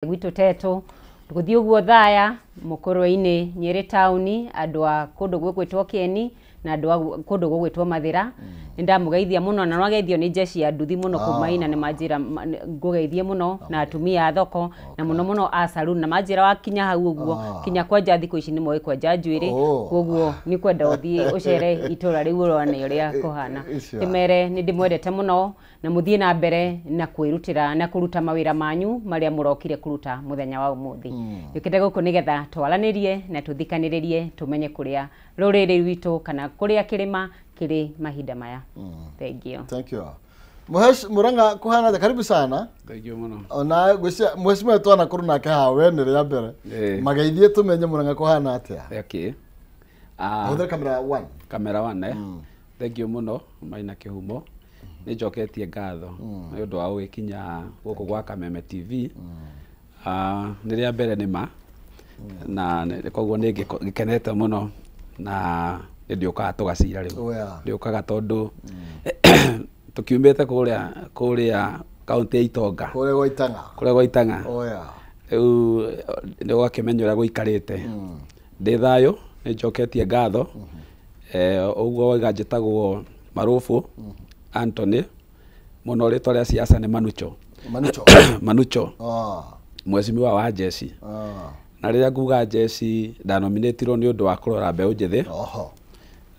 Gwitũ Tetũ tũgũthiĩ ũguo Thaya Mũkũrwe-inĩ, Nyĩrĩ taũni, andũ a kũndũ gũgwĩtwo Kĩeni na andũ a kũndũ gũgwĩtwo Mathĩra. Nĩ ndamũgeithia mũno na nĩwageithio nĩ jeshi ya nduthi mũno kuma ina, nĩ manjĩra ngũgeithie mũno na atumia a thoko na mũno mũno a saloon, na manjĩra wakinya hau ũguo kinya kwanja thikũ ici nĩ moĩ kwenja njuĩrĩ, koguo nĩ kwenda ũthiĩ ũcere itũra rĩu ũrone ũrĩa kũhana. Ndĩmere nĩ ndĩmwendete mũno na mũthiĩ na mbere na kwĩrutĩra na kũruta mawĩra manyu marĩa mũrokire kũruta mũthenya wa ũmũthĩ. Njũkĩte gũkũ nĩgetha twaranĩrie na tũthikanĩrĩrie tũmenye kũrĩa rũrĩrĩ rwitũ kana kũrĩa kĩrĩma kĩrĩ mahinda maya. Thank you. Thank you. Muhesh Murang'a kuhana atĩa? Karibu sana. Thank you mũno. Ona gwĩcia mheshimiwa twanakorwo nake haha we nĩ rĩa mbere. Mageithie tũmenye Murang'a kũhana atĩa. Okay. Hũthĩra camera 1. Kamera 1 eh. Thank you mũno Maina Kĩhumo. Nĩ njoketie ngatho nĩ ũndũ wa gũgĩkinya gũkũ gwa Kameme TV. Nĩ rĩa mbere nĩ ma na koguo nĩ ngĩkenete mũno na nĩ ndĩũkaga tũgacira rĩu. Ndĩũkaga tondũ tũkiumĩte kũrĩa kaunti ya Itonga. Kũrĩa gwa Itang'a. Kũrĩa gwa Itang'a. Rĩu nĩ ũgakĩmenya ũrĩa gũikarĩte. Ndĩ thayũ, nĩ njoketie ngatho. Ũguo wauga njĩtagwo Marũbũ Anthony, mũno rĩtwa rĩa siasa nĩ Manucho. Manucho. Manucho. Mheshimiwa wa jeshi. Na rĩrĩa nguga jeshi ndanominĩtirwo nĩ ũndũ wa kũrora mbeũ njĩthĩ.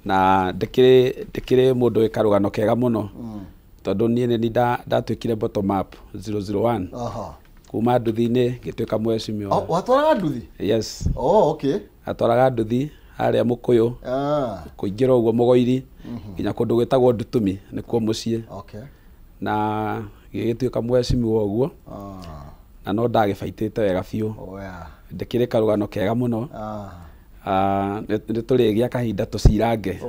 Na ndĩkĩrĩ mũndũ wĩ karũgano kega mũno. Tondũ niĩ nĩ ndatuĩkire bottom up 001. Kuma nduthi-inĩ ngĩtuĩka mheshimiwa. Oh, watwaraga nduthi? Yes. Oh, okay. Atwaraga nduthi harĩa Mũkũyũ. Kũingĩra ũguo Mũgoiri nginya kũndũ gwĩtagwo Ndutumi nĩkuo mũciĩ. Na gĩgĩtuĩka mheshimiwa ũguo. Na no ndagĩbaitĩte wega biũ. Ndĩkĩrĩ karũgano kega mũno. Nĩ tũrĩgĩa kahinda tũcirange.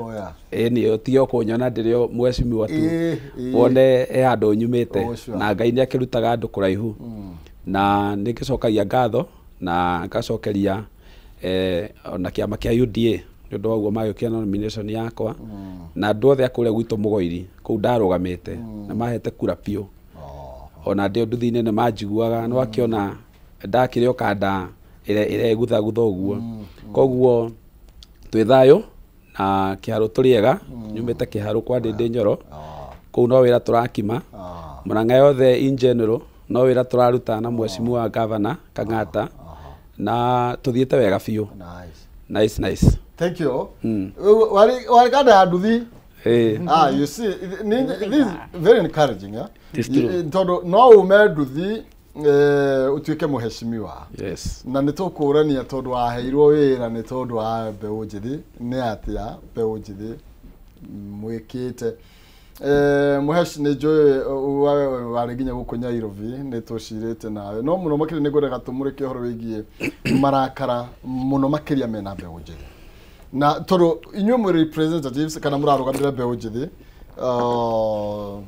Ĩni ũtige kũnyona ndĩrĩ o mheshimiwa tu. Wone he handũ nyumĩte. Na Ngai nĩ akĩrutaga andũ kũraihu. Na nĩ ngĩcokagia ngatho na ngacokeria ona kĩama kĩa UDA nĩ ũndũ wa ũguo magĩũkĩra nomination yakwa. Na andũ othe a kũrĩa gwitũ Mũgoiri kũu ndarũgamĩte na mahete kura biũ. Ona ndĩ nduthi-inĩ nĩ manjiguaga, nĩ wakĩona ndakĩrĩ o kanda ĩreguthagutha ũguo. Koguo twĩ thayũ na kĩharũ tũrĩ ega, nyumĩte kĩharũ kwa Ndĩndĩ Nyoro. Kũu no wĩra tũrakima. Murang'a yothe in general no wĩra tũraruta na mheshimiwa governor Kang'ata. Na tũthiĩte wega biũ. Nice. Nice, nice. Thank you. Wari kanda ya nduthi. You see, this is very encouraging, yeah? It is true. Tondũ no ume nduthi utuĩke mũheshimiwa. Yes. Na nĩ tũkũrania tondũ waheirwo wĩra nĩ tondũ wa mbeũ njĩthĩ, nĩ atĩa mbeũ njĩthĩ mwĩkĩte. Mũhesh nĩ njũĩ warĩ nginya gũkũ Nairobi nĩ tũcirĩte nawe, no mũno makĩria nĩ ngwendaga tũmũrĩke ũhoro wĩgiĩ marakara mũno makĩria mena mbeũ njĩthĩ. Na tondũ inyuĩ mwĩ representatives kana mũrarũgamĩrĩra mbeũ njĩthĩ,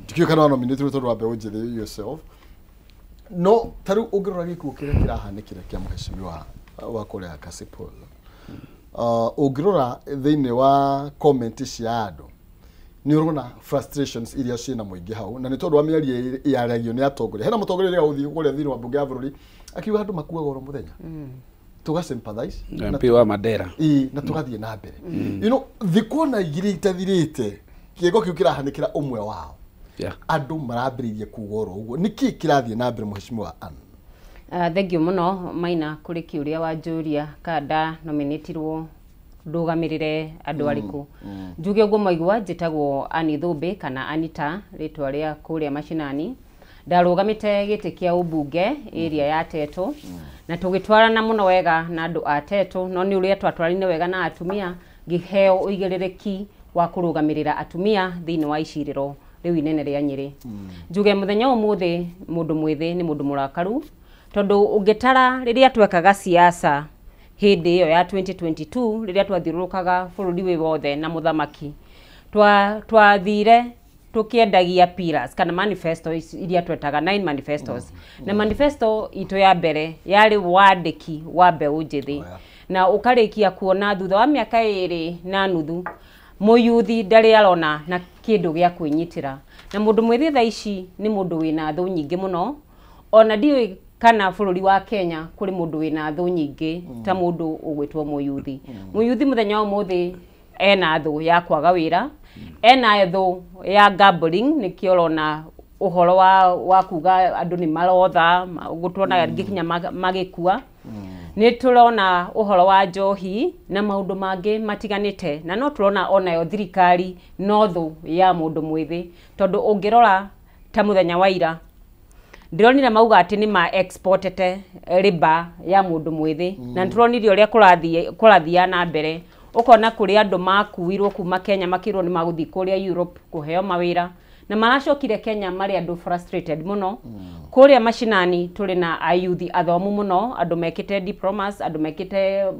ndikĩũĩ kana wanominĩtirwo tondũ wa mbeũ njĩthĩ yourself. No ta rĩu ũngĩrora gĩkuũ kĩrĩa kĩrahanĩkire kĩa mheshimiwa wa kũrĩa Kasipul, ũngĩrora thĩinĩ wa comment cia andũ nĩ ũrona frustrations iria ciĩna mũingĩ hau, na nĩ tondũ wa mĩario yaragio nĩ atongoria. Hena mũtongoria ũrĩa ũthiĩ kũrĩa thĩinĩ wa mbunge ya bũrũri akiuga andũ makuaga oro mũthenya, tũga sympathize MP wa Mandera. Na tũgathiĩ na mbere. You know, thikũ ona igĩrĩ itathirĩte kĩgo kĩu kĩrahanĩkĩra ũmwe wao. Andũ marambĩrĩirie kuga oro ũguo. Nĩkĩ kĩrathiĩ na mbere mheshimiwa Ann? Thank you mũno Maina kũrĩ kĩũria wanjũria kana ndanominĩtirwo ndũgamĩrĩre andũ arĩkũ. Njuge ũguo mwaigua njĩtagwo Ann Thũmbĩ kana Anita rĩtwa rĩa kũrĩa macinani. Ndarũgamĩte gĩtĩ kĩa ũmbunge area ya Tetũ na tũgĩtwarana mũno wega na andũ a Tetũ, no nĩ ũrĩa twatwaranire wega na atumia ngĩheo ũigĩrĩrĩki wa kũrũgamĩrĩra atumia thĩinĩ wa icirĩro rĩu inene rĩa Nyĩrĩ. Njuge mũthenya ũmũthĩ mũndũ mwĩthĩ nĩ mũndũ mũrakaru tondũ ũngĩtara rĩrĩa twekaga siasa hĩndĩ ĩyo ya 2022 rĩrĩa twathiũrũrũkaga bũrũri wĩ wothe na mũthamaki, twathire tũkĩendagia pillars kana manifesto iria twetaga 9 manifestos. Na manifesto itũ ya mbere yarĩ wandĩki wa mbeũ njĩthĩ. Na ũkarĩkia kuona thutha wa mĩaka 2.5 mũyuthi ndarĩ arona na kĩndũ gĩa kwĩnyitĩra. Na mũndũ mwĩthĩ thaa ici nĩ mũndũ wĩna thũ nyingĩ mũno, ona ndiũĩ kana bũrũri wa Kenya kũrĩ mũndũ wĩna thũ nyingĩ ta mũndũ ũgwĩtwo mũyuthi. Mũyuthi mũthenya wa ũmũthĩ ena thũ ya kwaga wĩra, ena thũ ya gambling, nĩkĩo ũrona ũhoro wa kuga andũ nĩ marotha, ũguo tuonaga rĩngĩ kinya magĩkua. Nĩ tũrona ũhoro wa njohi na maũndũ mangĩ matiganĩte, na no tũrona onayo thirikari no thũ ya mũndũ mwĩthĩ, tondũ ũngĩrora ta mũthenya wa ira ndĩronire mauga atĩ nĩ ma exportete rĩba ya mũndũ mwĩthĩ, na nĩtũronire ũrĩa kũrathiĩ na mbere. Ũkona kũrĩ andũ makuirwo kuma Kenya makĩrwo nĩ magũthiĩ kũrĩa Europe kũheo mawĩra, na maracokire Kenya marĩ andũ frustrated mũno. Kũrĩa macinani tũrĩ na ayuthi athomu mũno, andũ mekĩte diplomas, andũ mekĩte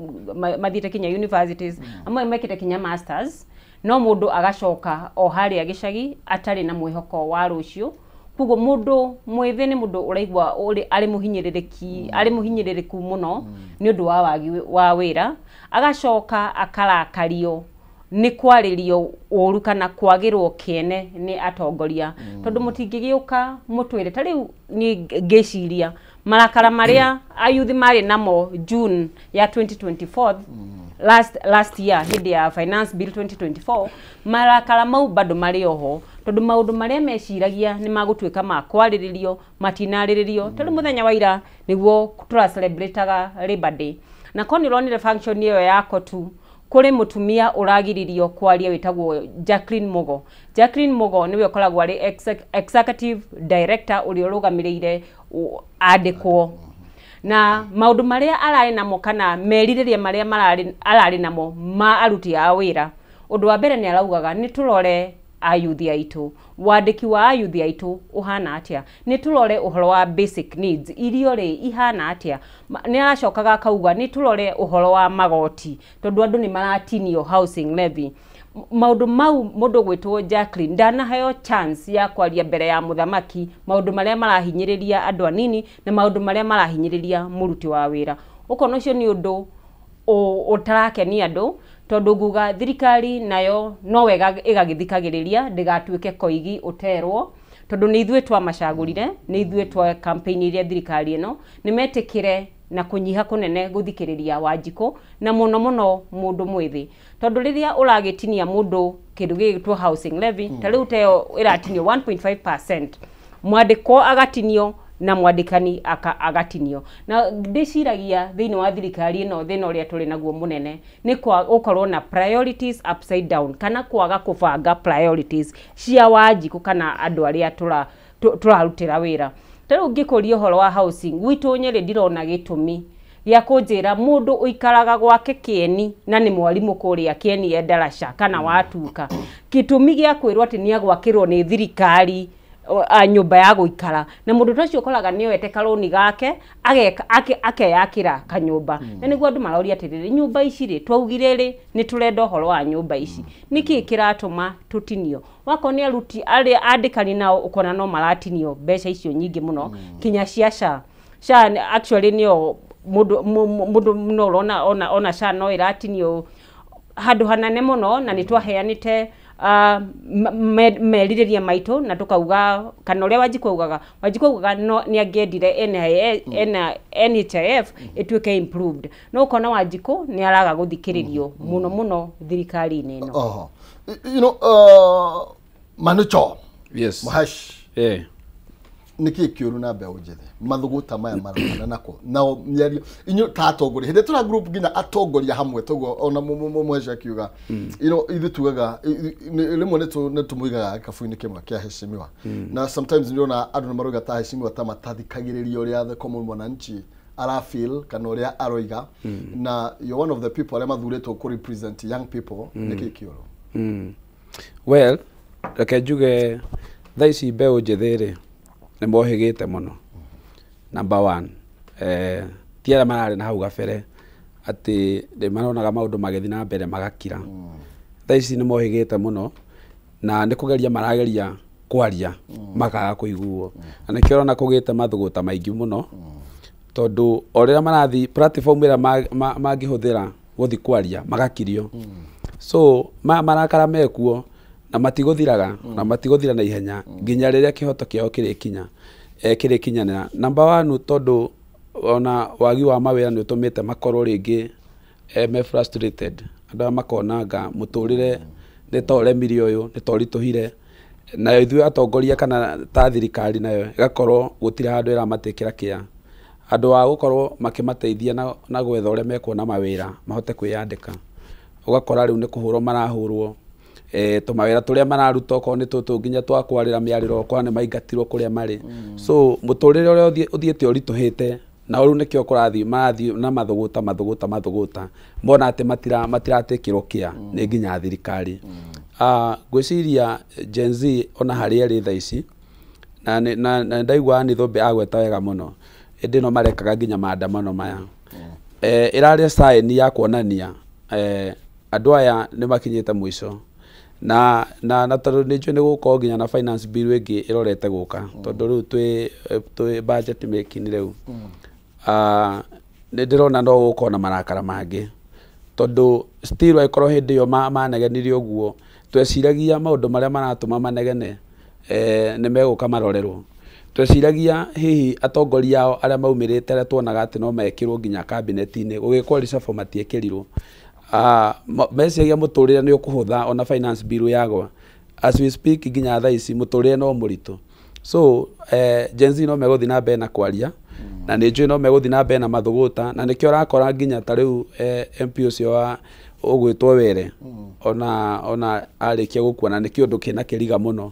mathiĩte kinya universities, amwe mekĩte kinya masters, no mũndũ agacoka o harĩa gĩcagi atarĩ na mwĩhoko wa rũciũ. Koguo mũndũ mwĩthĩ nĩ mũndũ ũraigua arĩ mũhinyĩrĩrĩki, arĩ mũhinyĩrĩrĩku mũno nĩ ũndũ wa wagi wa wĩra, agacoka akarakario nĩ kwarĩrio ũru kana kwagĩrwo kĩene nĩ atongoria, tondũ mũtingĩgĩũka mũtwĩre. Ta rĩu niĩ ngĩciria marakara marĩa ayuthi marĩ namo June ya 2024, last year hĩndĩ ya finance bill 2024, marakara mau bado marĩ oho, tondũ maũndũ marĩa meciragia nĩ magũtuĩka ma kwarĩrĩrio matinarĩrĩrio. Tondũ mũthenya wa ira nĩguo tũracelebrataga Labor Day, na korwo nĩ ũronire function ĩyo ya Kotu, kũrĩ mũtumia ũragiririo kwaria wĩtagwo Jacqueline Mugo. Jacqueline Mugo nĩwe ũkoragwo arĩ executive director ũrĩa ũrũgamĩrĩire andĩkwo, na maũndũ marĩa ararĩ namo kana merirĩria marĩa ararĩ namo ma aruti a wĩra. Ũndũ wa mbere nĩ araugaga nĩ tũrore ayuthi aitũ, wandĩki wa ayuthi aitũ ũhana atĩa, nĩ tũrore ũhoro wa basic needs, irio rĩ ihana atĩa. Nĩ aracokaga akauga nĩ tũrore ũhoro wa magoti, tondũ andũ nĩ maratinio housing levy. Maũndũ mau mũndũ gwĩtwo Jacqueline ndanaheo chance ya kwaria mbere ya mũthamaki maũndũ marĩa marahinyĩrĩria andũ anini na maũndũ marĩa marahinyĩrĩria mũruti wa wĩra. Ũkona ũcio nĩ ũndũ ũtarakenia andũ, tondũ nguga thirikari nayo no wega ĩgagĩthikagĩrĩria ndĩgatuĩke koigi ũterwo, tondũ nĩ ithuĩ twamacagũrire, nĩ ithuĩ twa campaign iria thirikari ĩno nĩ metĩkĩre na kũnyiha kũnene gũthikĩrĩria Wanjikũ na mũno mũno mũndũ mwĩthĩ, tondũ rĩrĩa ũragĩtinia mũndũ kĩndũ gĩgĩtwo housing levy, ta rĩu teyo ĩratinio 1.5%, mwandĩkwo agatinio na mwandĩkani agatinio. Na ndĩciragia thĩinĩ wa thirikari ĩno thĩna ũrĩa tũrĩ naguo mũnene nĩ gũkorwo na priorities upside down, kana kwaga kũbanga priorities cia Wanjikũ kana andũ arĩa tũrarutĩra wĩra. Ta rĩu ngĩkũria ũhoro wa housing gwitũ Nyeri ndirona gĩtũmi gĩa kũnjĩra mũndũ ũikaraga gwake kĩeni na nĩ mwarimũ kũrĩa kĩeni e ndaraca kana watuka, gĩtũmi gĩa kwĩrwo atĩ nĩ agwakĩrwo nĩ thirikari nyũmba ya gũikara, na mũndũ ta ũcio ũkoraga nĩ oete karũni gake akeyakĩra kanyũmba. Na nĩguo andũ maroria atĩrĩrĩ, nyũmba ici rĩ twaugire rĩ nĩ tũrenda ũhoro wa nyũmba ici, nĩkĩĩ kĩratũma tũtinio? Wakorwo nĩ aruti arĩa andĩkani nao ũkona no maratinio mbeca icio nyingĩ mũno, kinya cia SHA. SHA actually nĩyo mũndũ no ũrona ona SHA no ĩratinio handũ hanene mũno, na nĩ twaheanĩte merirĩria maitũ na tũkauga kana ũrĩa Wanjikũ augaga, Wanjikũ augaga no nĩ angĩendire NHIF ĩtuĩke improved, no ũkona Wanjikũ nĩ araga gũthikĩrĩrio mũno mũno thirikari-inĩ ĩno. Oho. You know, Manucho. Yes. Muhash. Eh. Nĩkĩĩ kĩũru na mbeũ njĩthĩ mathũgũta maya maraumana nako nao mĩario inyuĩ ta atongoria hĩndĩ tũra group nginya atongoria hamwe toguo ona mũmweca akiuga, you know, ithuĩ tugaga rĩmwe nĩ tũmũigaga gĩkabu-inĩ kĩmwe kĩa heshimiwa, na sometimes nĩũrona andũ nĩ marauga ta heshimiwa ta matathikagĩrĩria ũrĩa the common mwananchi ara feel kana ũrĩa aroiga, na you're one of the people arĩa mathurĩtwo kũ represent young people. Nĩkĩĩ kĩũru? Well, reke njuge thaa ici mbeũ njĩthĩ rĩ nĩ mohĩgĩte mũno. Number one, ti arĩa mararĩ na hau gabere atĩ nĩ maronaga maũndũ magĩthiĩ na mbere magakira. Thaa ici nĩ mohĩgĩte mũno na nĩ kũgeria marageria kwaria makaga kũiguo, na nĩkĩo ũrona kũgĩte mathũgũta maingĩ mũno, tondũ o rĩrĩa marathiĩ platform ĩrĩa mangĩhũthĩra gũthiĩ kwaria magakirio. So marakara mekuo na matigũthiraga na matigũthira na ihenya nginya rĩrĩa kĩhoto kĩao kĩrĩkinya. Kĩrĩkinyanĩra number 1 tondũ ona wagi wa mawĩra nĩ ũtũmĩte makorwo rĩngĩ me frustrated, andũ aya makonanga mũtũrĩre nĩ ta ũremire ũyũ, nĩ ta ũritũhire, nayo ithuĩ atongoria kana ta thirikari nayo ĩgakorwo gũtirĩ handũ ĩramatĩkĩra kĩa andũ a gũkorwo makĩmateithia na gwetha ũrĩa mekuona mawĩra mahote kwĩyandĩka. Ũgakora rĩu nĩ kũhũrwo marahũrwo, tũmawĩra tũrĩa mararuta okorwo nĩ tũtũ nginya twa kwarĩra mĩarĩro okorwo nĩ maingatirwo kũrĩa marĩ. So mũtũrĩre ũrĩa ũthiĩte ũritũhĩte na rĩu nĩkĩo kũrathiĩ marathiĩ na mathũgũta mathũgũta mathũgũta, mona atĩ matiratĩkĩrwo kĩa nĩ nginya thirikari. Ngwĩciria Gen Z ona harĩa ĩrĩ thaa ici, na ndaigua nĩ Thũmbĩ agweta wega mũno, ĩndĩ no marekaga nginya maandamano maya. Ĩrarĩ sign ya kuonania andũ aya nĩ makinyĩte mũico, na tondũ nĩ njũĩ nĩ gũgũkorwo nginya na finance bill ĩngĩ ĩrorete gũka, tondũ rĩu twĩ budget making rĩu. Nĩ ndĩrona no gũgũkorwo na marakara mangĩ, tondũ still angĩkorwo hĩndĩ ĩyo manegenire ũguo, tweciragia maũndũ marĩa maratũma manegene nĩ megũka marorerwo. Tweciragia hihi atongoria ao arĩa maumĩrĩte arĩa tuonaga atĩ no mekĩrwo nginya cabinet-inĩ, gũgĩkwo reshuffle matiekĩrirwo. Meciragia mũtũrĩre nĩ ũkũhũtha ona finance bill yagwa. As we speak nginya thaa ici mũtũrĩre no mũritũ. So Gen Z no megũthiĩ na mbere na kwaria, na nĩ njũĩ no megũthiĩ na mbere na mathũgũta, na nĩkĩo ũrakora nginya ta rĩu MP ũcio wa ũgwĩtwo Were ona arĩkia gũkua, na nĩ kĩũndũ kĩna kĩriga mũno.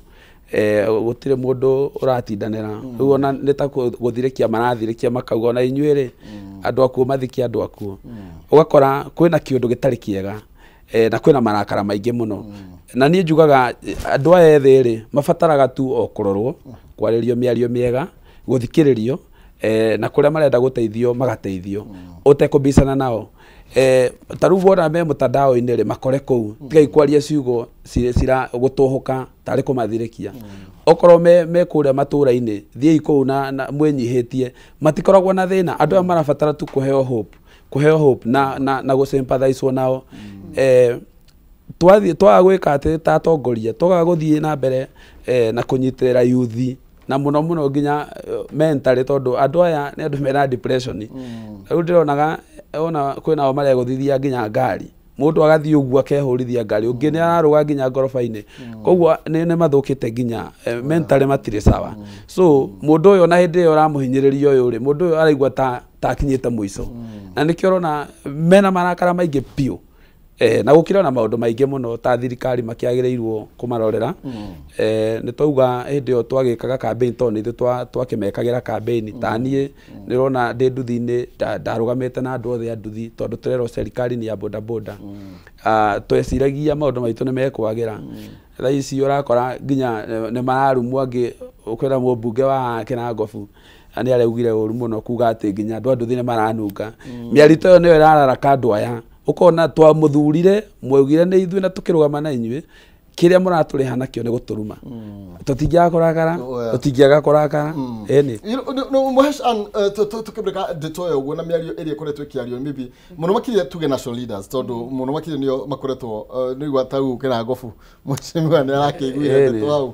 Gũtirĩ mũndũ ũratindanĩra rĩu, ona nĩ ta gũthirĩkia marathirĩkia makauga ona inyuĩ rĩ andũ akuo mathikie andũ akuo. Ũgakora kwĩna kĩũndũ gĩtarĩ kĩega, na kwĩna marakara maingĩ mũno. Na niĩ njugaga andũ aya ethĩ rĩ mabataraga tu o kũrorwo, kwarĩrio mĩario mĩega, gũthikĩrĩrio, na kũrĩa marenda gũteithio magateithio ũtekũbicana nao. Ta rĩu wona me mũtandao-inĩ rĩ makore kũu, tigai kwaria ciugo cira gũtũhũka tarĩ kũmathirĩkia. Okorwo me kũrĩa matũra-inĩ, thiĩi kũu na mwĩnyihĩtie, matikoragwo na thĩna. Andũ aya marabatara tu kũheo hope, kũheo hope na gũsympathizewo nao. Twathiĩ twaga gwĩka atĩ ta atongoria twaga gũthiĩ na mbere na kũnyitĩrĩra youth, na mũno mũno nginya mentally, tondũ andũ aya nĩ andũ mena depression. Rĩu ndĩronaga ona kwĩna ao maregũthithia nginya ngari, mũndũ agathiĩ ũguo akehũrithia ngari, ũngĩ nĩ ararũga nginya ngoroba-inĩ. Koguo nĩ mathũkĩte nginya mentally matirĩ sawa. So mũndũ ũyũ ona hĩndĩ ĩyo ũramũhinyĩrĩria ũyũ rĩ, mũndũ ũyũ araigua ta akinyĩte mũico, na nĩkĩo ũrona mena marakara maingĩ biũ. Na gũkĩra na maũndũ maingĩ mũno ta thirikari makĩagĩrĩirwo kũmarorera. Nĩ twauga hĩndĩ ĩyo twagĩkaga campaign, tondũ nĩ ithuĩ twakĩmekagĩra campaign. Ta niĩ nĩũrona ndĩ nduthi-inĩ ndarũgamĩte na andũ othe a nduthi, tondũ tũrerwo serikali ni ya bodaboda. Tweciragia maũndũ maitũ nĩ mekwagĩra. Thaa ici ũrakora nginya nĩ mararumwo angĩ, ũkwĩra mũmbunge wa Kĩnangobu nĩ araugire ũru mũno kuga atĩ nginya andũ a nduthi nĩ maranunga. Mĩario ta ĩyo nĩyo ĩrararaka andũ aya. Ũkona twamũthurire, mwaugire nĩ ithuĩ na tũkĩrũgama na inyuĩ, kĩrĩa mũratũrĩha nakĩo nĩ gũtũruma. Tũtingĩaga kũrakara, tũtingĩaga kũrakara. Ĩni. Mũhesh Ann, tũkĩmũrĩka ndeto ĩyo ũguo na mĩario ĩrĩa ĩkoretwo ĩkĩario, maybe mũno makĩria tuge national leaders, tondũ mũno makĩria nĩo makoretwo nĩigua ta rĩu Kĩnangobu mũcemiwa nĩ arakĩiguire ndeto hau.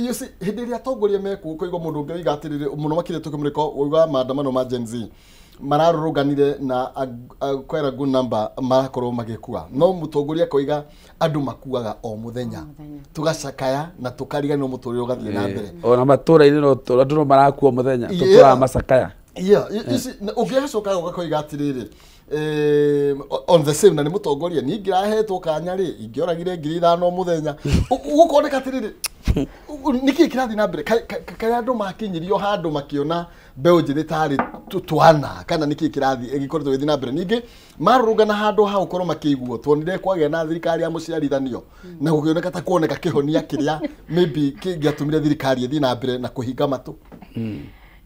You see, hĩndĩ ĩrĩa atongoria mekũ kũigua mũndũ ũngĩ oiga atĩrĩrĩ, mũno makĩria tũkĩmũrĩka ũiga maandamano ma Gen Z mararũrũnganire na quite a good number marakorwo magĩkua, no mũtongoria akoiga andũ makuaga o mũthenya, tũgacakaya na tũkariganĩrwo mũtũrĩre ũgathiĩ na mbere. Ona matũra-inĩ no andũ no marakua mũthenya, tũtũraga macakaya. Ũngĩgacoka ũgakoiga atĩrĩrĩ, on the same na nĩ mũtongoria niĩ ingĩrahetwo kanya rĩ ingĩoragire 5,000 mũthenya. Gũkoneka atĩrĩrĩ, nĩkĩĩ kĩrathiĩ na mbere? Kaĩ andũ makinyirio handũ makĩona mbeũ njĩthĩ tarĩ twana, kana nĩkĩĩ kĩrathiĩ ĩgĩkoretwo gĩthiĩ na mbere? Ningĩ marũrũngana handũ ha gũkorwo makĩiguo, tuonire kwagĩa na thirikari ya mũciarithanio na gũkĩoneka ta kuoneka kĩhonia kĩrĩa maybe kĩngĩatũmire thirikari ĩthiĩ na mbere na kũhinga matũ.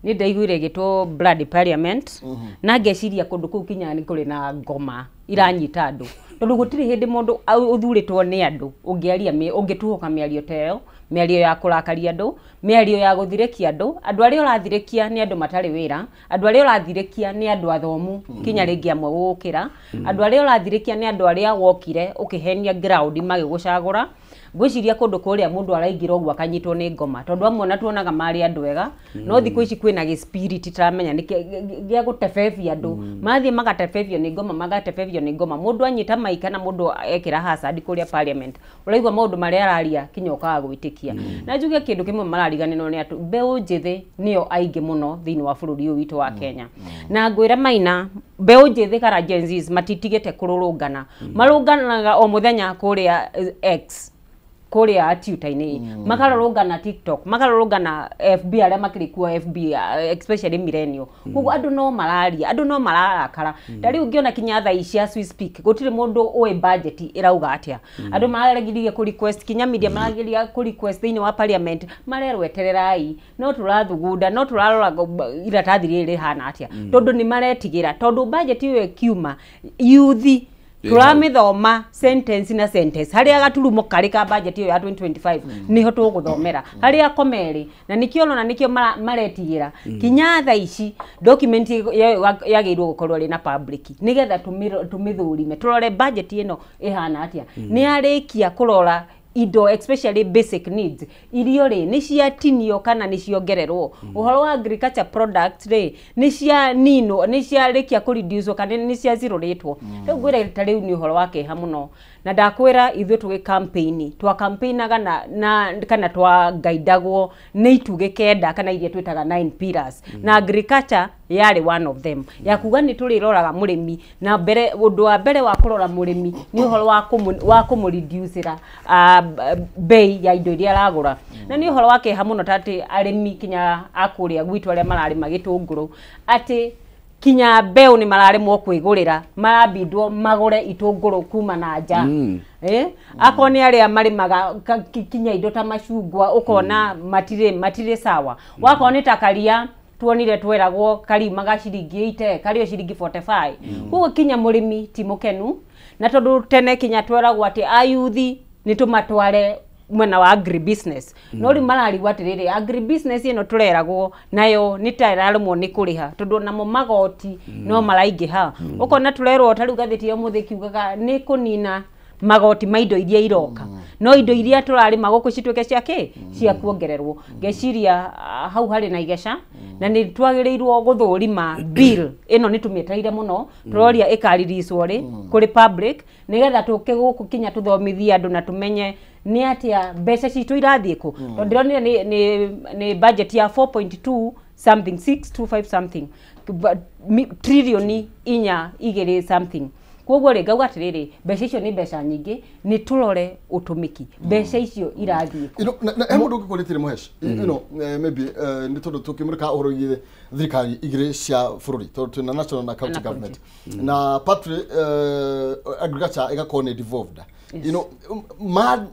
Nĩ ndaiguire ĩgĩtwo blood parliament, na ngeciria kũndũ kũu kinya nĩ kũrĩ na ngoma iranyita andũ, tondũ gũtirĩ hĩndĩ mũndũ ũthurĩtwo nĩ andũ ũngĩaria ũngĩtuhũka mĩario ta ĩyo, mĩario ya kũrakaria andũ, mĩario ya gũthirĩkia andũ. Andũ arĩa ũrathirĩkia nĩ andũ matarĩ wĩra, andũ arĩa ũrathirĩkia nĩ andũ athomu kinya rĩngĩ amwe gũgũkĩra, andũ arĩa ũrathirĩkia nĩ andũ arĩa wokire ũkĩhenia ground magĩgũcagũra. Ngwĩciria kũndũ kũrĩa mũndũ araingĩra ũguo akanyitwo nĩ ngoma, tondũ amwe ona tuonaga marĩ andũ ega, no thikũ ici kwĩna gĩ-spirit taramenya nĩ gĩa gũtebebia andũ. Mathiĩ magatebebio nĩ ngoma, magatebebio nĩ ngoma. Mũndũ anyita mic kana mũndũ ekĩra hazard kũrĩa parliament, ũraigua maũndũ marĩa araria kinya ũkaga gwĩtĩkia. Na njuge kĩndũ kĩmwe marariganĩrwo nĩ atĩ mbeũ njĩthĩ nĩo aingĩ mũno thĩinĩ wa bũrũri ũyũ witũ wa Kenya. Na ngwĩra Maina, mbeũ njĩthĩ kana Gen Zs matitigĩte kũrũrũngana. Marũnganaga o mũthenya kũrĩa X, kũrĩa Twitter-inĩ, makarũrũngana TikTok, makarũrũngana FB, arĩa makĩrĩ kuo FB, especially millennial. Koguo andũ no mararia, andũ no mararakara. Ta rĩu ũngĩona kinya thaa ici as we speak, gũtirĩ mũndũ ũĩ budget ĩrauga atĩa. Andũ marageria kũ request, kinya media marageria kũ request thĩinĩ wa parliament, marerwo etererai, no tũrathugunda, no tũrarora iratathi rĩrĩ rĩhana atĩa, tondũ nĩ maretigĩra, tondũ budget ĩyo ĩkiuma youth turamithoma sentence na sentence, haria gaturumo kari ka budget iyo ya 2025 niho tuguthomera haria komeri, na nikio na nikio maretigira kinya thaa ici document yagĩrĩirwo gũkorwo ĩrĩ na public nigetha tumithurime turore budget ĩno ĩhana atia. Nĩ arĩkia kũrora indo especially basic needs, irio rĩ nĩ ciatinio kana nĩ ciongererwo, ũhoro wa agriculture products rĩ nĩ cia nino, nĩ ciarĩkia kũ reduce kana nĩ cia zero-rĩtwo. Rĩu ngwĩra ta rĩu nĩ ũhoro wa kĩeha mũno, na ndakwĩra ithuĩ tũgĩ campaign twa campaignaga na kana twa guidagwo nĩ itugĩ 9 kana iria twĩtaga 9 pillars, na agriculture yarĩ one of them, ya kuga nĩ tũrĩroraga mũrĩmi, na mbere ũndũ wa mbere wa kũrora mũrĩmi nĩ ũhoro wa kũmũreducĩra bei ya indo iria aragũra. Na nĩ ũhoro wa kĩeha mũno ta atĩ arĩmi kinya a kũrĩa gwitũ arĩa mararĩma gĩtũngũrũ, atĩ kinya mbeũ nĩ mararemwo kwĩgũrĩra, marambindwo magũre itũngũrũ kuma na nja. Akorwo nĩ arĩa marĩmaga kinya indo ta macungwa, ũkona matirĩ sawa. Wakorwo nĩ ta karia tuonire tweragwo kariumaga ciringi 80, kario ciringi 45. Koguo kinya mũrĩmi ti mũkenu, na tondũ tene kinya tweragwo atĩ ayuthi nĩ tũmatware mwena wa agribusiness, no rĩu mararigwo atĩrĩrĩ, agribusiness ĩno tũreragwo nayo nĩ ta ĩraremwo nĩ kũrĩha, tondũ namo magoti no maraingĩha. Ũkona tũrerwo ta rĩu ngathĩti ya ũmũthĩ kiugaga nĩ kũnina magoti ma indo iria iroka, no indo iria tũrarĩma gũkũ cituĩke cia kĩ, cia kuongererwo. Ngeciria hau harĩ na igeca, na nĩ twagĩrĩirwo gũthũrima bill ĩno, nĩ tũmĩetereire mũno, tũroria ĩkaririswo rĩ kũrĩ public, nĩgetha tũke gũkũ kinya tũthomithie andũ na tũmenye nĩ atĩa mbeca citũ irathiĩ kũ. Tondũ ndĩronire nĩ budget ya 4.2 something 625 something trilioni 4.2 something. Koguo rĩ ngauga atĩrĩrĩ, mbeca icio nĩ mbeca nyingĩ, nĩ tũrore ũtũmĩki mbeca icio irathiĩ kũ. He mũndũ ũngĩkũrĩtire Mũhesh, maybe nĩ tondũ tũkĩmũrĩka ũhoro wĩgiĩ thirikari igĩrĩ cia bũrũri, tondũ twĩna national na county government, na partly agriculture ĩgakorwo nĩ devolved. You know,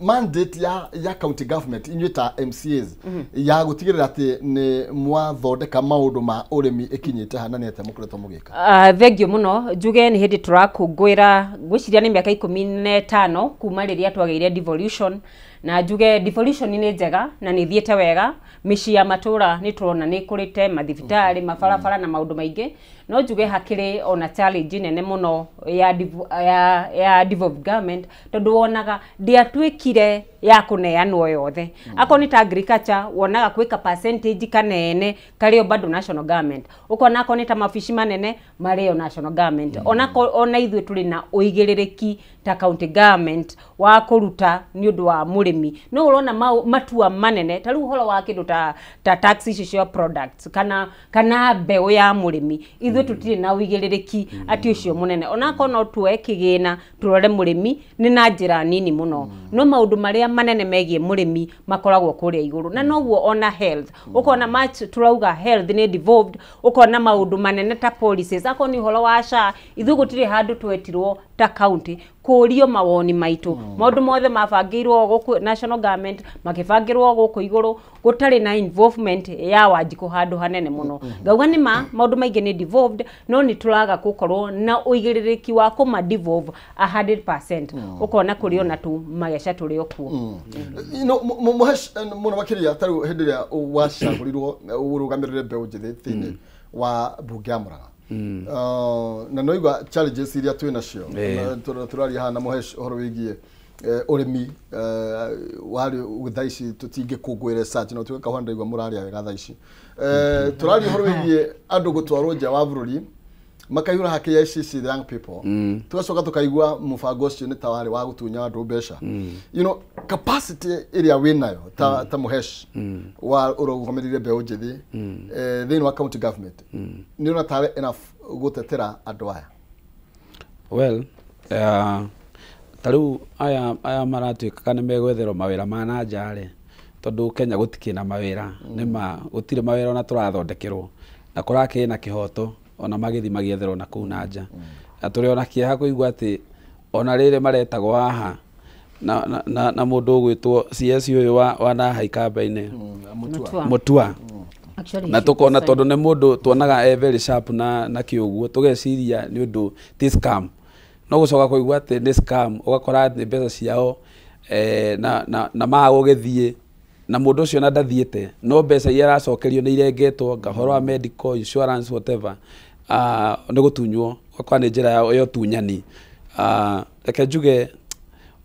mandate ya county government inyuĩ ta MCAs ya gũtigĩrĩra atĩ nĩ mwathondeka maũndũ ma ũrĩmi ĩkinyĩte ha, na nĩ atĩa mũkoretwo mũgĩka? Thengiũ mũno. Njuge nĩ hĩndĩ tũrakũngũĩra, ngwĩciria nĩ mĩaka 15 kuma rĩrĩa twagĩire devolution, na njuge devolution nĩ njega na nĩ ĩthiĩte wega. Mĩciĩ ya matũra nĩ tũrona nĩ ĩkũrĩte, mathibitarĩ, mabarabara na maũndũ maingĩ, no njuge hakĩrĩ ona challenge nene mũno ya devolved government, tondũ wonaga ndĩatuĩkire ya kũneanwo yothe. Akorwo nĩ ta agriculture, wonaga kwĩ ka percentage kanene karĩo bado national government, ũkona akorwo nĩ ta mabici manene marĩo national government. Ona ithuĩ tũrĩ na ũigĩrĩrĩki ta county government wa kũruta nĩ ũndũ wa mũrĩmi, no ũrona matua manene ta rĩu ũhoro wa kĩndũ ta tax icio cia products kana mbeũ ya mũrĩmi, ithuĩ tũtirĩ na ũigĩrĩrĩki atĩ ũcio mũnene. Onakorwo no tuoe kĩgĩna tũrore mũrĩmi nĩ na njĩra nini mũno, no maũndũ marĩa manene megiĩ mũrĩmi makoragwo kũrĩa igũrũ. Na noguo ona health, ũkona much tũrauga health nĩ devolved, ũkona maũndũ manene ta policies, akorwo nĩ ũhoro wa SHA, ithuĩ gũtirĩ handũ twetirwo ta county kũrio mawoni maitũ. Maũndũ mothe mabangĩirwo gũkũ national government, makĩbangĩrwo gũkũ igũrũ, gũtarĩ na involvement ya Wanjikũ handũ hanene mũno. Ngauga nĩ ma maũndũ maingĩ nĩ devolved, no nĩ tũraga gũkorwo na ũigĩrĩrĩki wa kũma devolve 100%. Ũkona kũrĩ ona tu mageca tũrĩ o kuo. Mũhesh, mũno makĩria ta rĩu hĩndĩ ĩrĩa wacagũrirwo ũrũgamĩrĩre mbeũ njĩthĩ thĩinĩ wa mbunge ya Mũrang'a, na no igua challenges iria twĩ nacio, tũraria haha na Mũhesh ũhoro wĩgiĩ Ũrĩmi warĩ thaa ici tũtingĩkũngũĩra search no tuge kahũa ndaigua mũrarĩa wega thaa ici. Tũraria ũhoro wĩgiĩ andũ gũtwarwo nja wa bũrũri makaihũra haki ya ICC, the young people. Tugacoka tukaigua mũbango ũcio nĩ ta warĩ wa gũtunya andũ mbeca. You know, capacity ĩrĩa wĩnayo ta Mũhesh wa ũrũgamĩrĩire mbeũ njĩthĩ thĩinĩ wa county government, nĩ ũrona tarĩ enough gũtetera andũ aya? Well, ta rĩu aya maratuĩka nĩ megwetherwo mawĩra ma na nja rĩ, tondũ Kenya gũtikĩ na mawĩra, nĩma gũtirĩ mawĩra ona tũrathondekerwo na kũrakĩrĩ na kĩhoto ona magĩthiĩ magĩetherwo na kũu na nja. Na tũrĩ ona kĩeha kũigua atĩ ona rĩrĩ maretagwo haha na mũndũ ũgwĩtwo CS ũyũ wa naha ikamba-inĩ. Mutua. Mutua. Actually, na he tukona should tondũ nĩ mũndũ tuonaga e very sharp na kĩũguo tũgeciria nĩ ũndũ ti scam, no gũcoka kũigua atĩ nĩ scam, ũgakora atĩ mbeca ciao na maga gũgĩthiĩ na mũndũ ũcio na ndathiĩte, no mbeca iria aracokerio nĩ irengetwo ngahoro wa medical insurance, whatever, nĩ gũtunywo, ũgakora nĩ njĩra ya ũtunyani. Reke njuge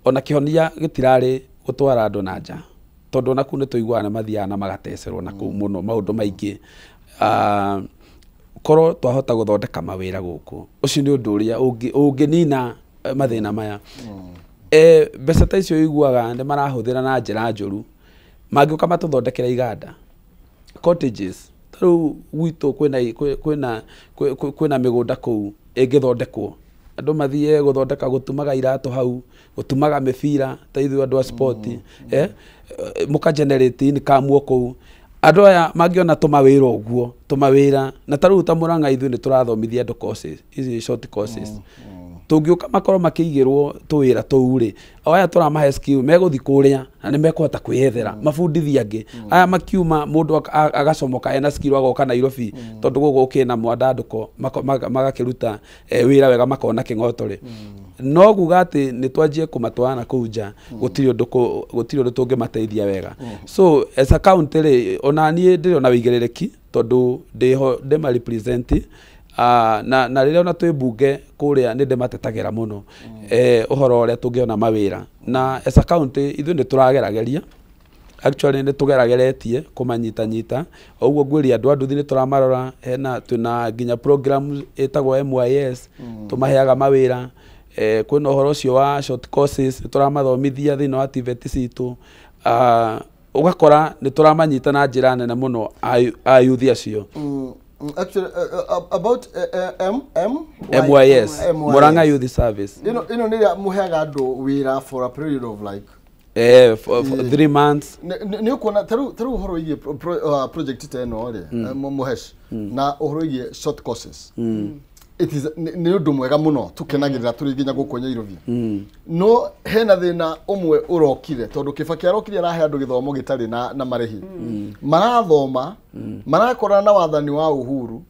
ona kĩhonia gĩtirarĩ gũtwara andũ na nja, tondũ ona kũu nĩ tũiguaga nĩ mathiaga na magatecerwo na kũu mũno maũndũ maingĩ. Korwo twahota gũthondeka mawĩra gũkũ, ũcio nĩ ũndũ ũrĩa ũngĩnina mathĩna maya. Mbeca ta icio ũiguaga nĩ marahũthĩra na njĩra njũru, mangĩũka matũthondekere iganda, cottages, ta rĩu gwitũ kwĩna mĩgũnda kũu ĩngĩthondekwo, andũ mathiĩ gũthondeka, gũtumaga iratũ hau, gũtumaga mĩbira ta ithuĩ andũ a sport, mũka generate income o kũu. Andũ aya mangĩona tũmawĩra ũguo, tũmawĩra na ta rĩu ta Mũrang'a ithuĩ nĩ tũrathomithia andũ courses ici, short courses, tũngĩũka makorwo makĩigĩrwo tũwĩra tũu rĩ, o aya tũramahe skill megũthiĩ kũrĩa na nĩ mekũhota kwĩyethera, mabundithie angĩ aya makiuma, mũndũ agacomoka ena skill agoka Nairobi, tondũ gũkũ gũkĩna mwandandũko magakĩruta wĩra wega makona kĩng'oto rĩ. No kuga atĩ nĩ twanjie kũmatwara na kũu nja, gũtirĩ ũndũ tũngĩmateithia wega. So as a county rĩ, ona niĩ ndĩrĩ ona wĩigĩrĩrĩki tondũ ndĩho ndĩma represent, na rĩrĩa ona twĩ mbunge kũrĩa nĩ ndĩmatetagĩra mũno ũhoro ũrĩa tũngĩona mawĩra. Na as a county ithuĩ nĩ tũragerageria, actually nĩ tũgerageretie kũmanyitanyita o ũguo ngwĩria andũ a nduthi nĩ tũramarora, hena twĩna nginya program ĩtagwo MYS, tũmaheaga mawĩra. Kwĩna ũhoro ũcio wa short courses, nĩ tũramathomithia thĩinĩ wa TVET citũ. Ũgakora nĩ tũramanyita na njĩra nene mũno a youth acio. Actually, about M M MYS, Murang'a Youth Service. Ĩno nĩ ĩrĩa mũheaga andũ wĩra for a period of like for 3 months. Nĩ ũkuona ta rĩu ũhoro wĩgiĩ project ta ĩno rĩ, Mũhesh, na ũhoro wĩgiĩ short courses, it is nĩ ũndũ mwega mũno tũkenagĩrĩra tũrĩ nginya gũkũ Nairobi. No hena thĩna ũmwe ũrokire tondũ Kibaki arokire arahe andũ gĩthomo gĩtarĩ na marĩhi. Marathoma, marakorana na wathani wa Uhuru,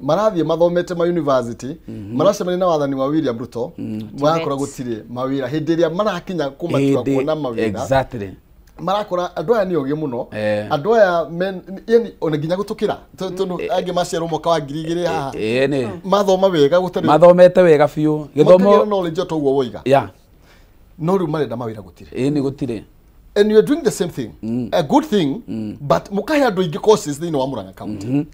marathiĩ mathomete ma university, maracemania na wathani wa William Ruto, marakora gũtirĩ mawĩra hĩndĩ ĩrĩa marakinya kũmatua kuona mawĩra. Marakora andũ aya nĩ ogĩ mũno, andũ aya yani ona nginya gũtũkĩra, tondũ angĩ maciarwo mwaka wa 2000 haha, Ĩĩ nĩ mathoma wega gũtarĩ mathomete wega biũ makagĩa gĩthomo knowledge o ta ũguo woiga, no rĩu marenda mawĩra gũtirĩ. Ĩĩ nĩ gũtirĩ. And you are doing the same thing, a good thing, but mukahe andũ aingĩ courses thĩinĩ wa Murang'a County,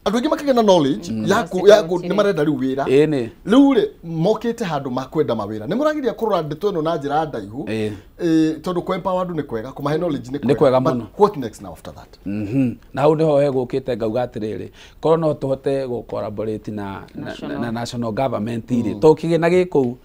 andũ aingĩ makagĩa na knowledge yaku nĩ marenda rĩu wĩra. Ĩĩ nĩ Rĩu rĩ mokĩte handũ makwenda mawĩra, nĩ mũrageria kũrora ndeto ĩno na njĩra ndaihu. Tondũ kũ empower andũ nĩ kwega, kũmahe knowledge nĩ Nĩ kwega But mũno. what next now after that? Na hau niho hegũkĩte ngauga atĩrĩrĩ, korwo no tũhote gũ collaborate National. na national government rĩ, to kĩgĩna gĩ kũu,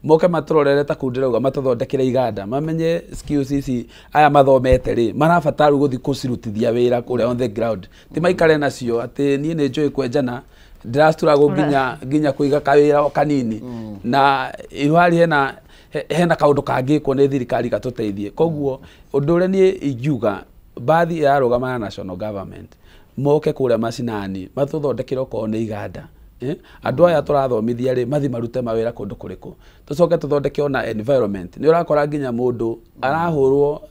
moke matũrorere ta kũu ndĩrauga, matũthondekere iganda, mamenye skills ici aya mathomete rĩ marabatara rĩu gũthiĩ kũcirutithia wĩra kũrĩa on the ground, ti maikare nacio atĩ niĩ nĩ njũĩ kwenjana, ndĩrastruggle nginya kũiga kawĩra o kanini na iruhari hena kaũndũ kangĩkwo nĩ thirikari gatũteithie. Koguo ũndũ ũrĩa niĩ ingiuga, bathi ĩrarũgama na national government moke kũrĩa macinani matũthondekere okorwo nĩ iganda, andũ aya tũrathomithia rĩ mathi marute mawĩra kũndũ kũrĩkũ, tũcoke tũthondeke ona environment. Nĩ ũrakora nginya mũndũ arahũrwo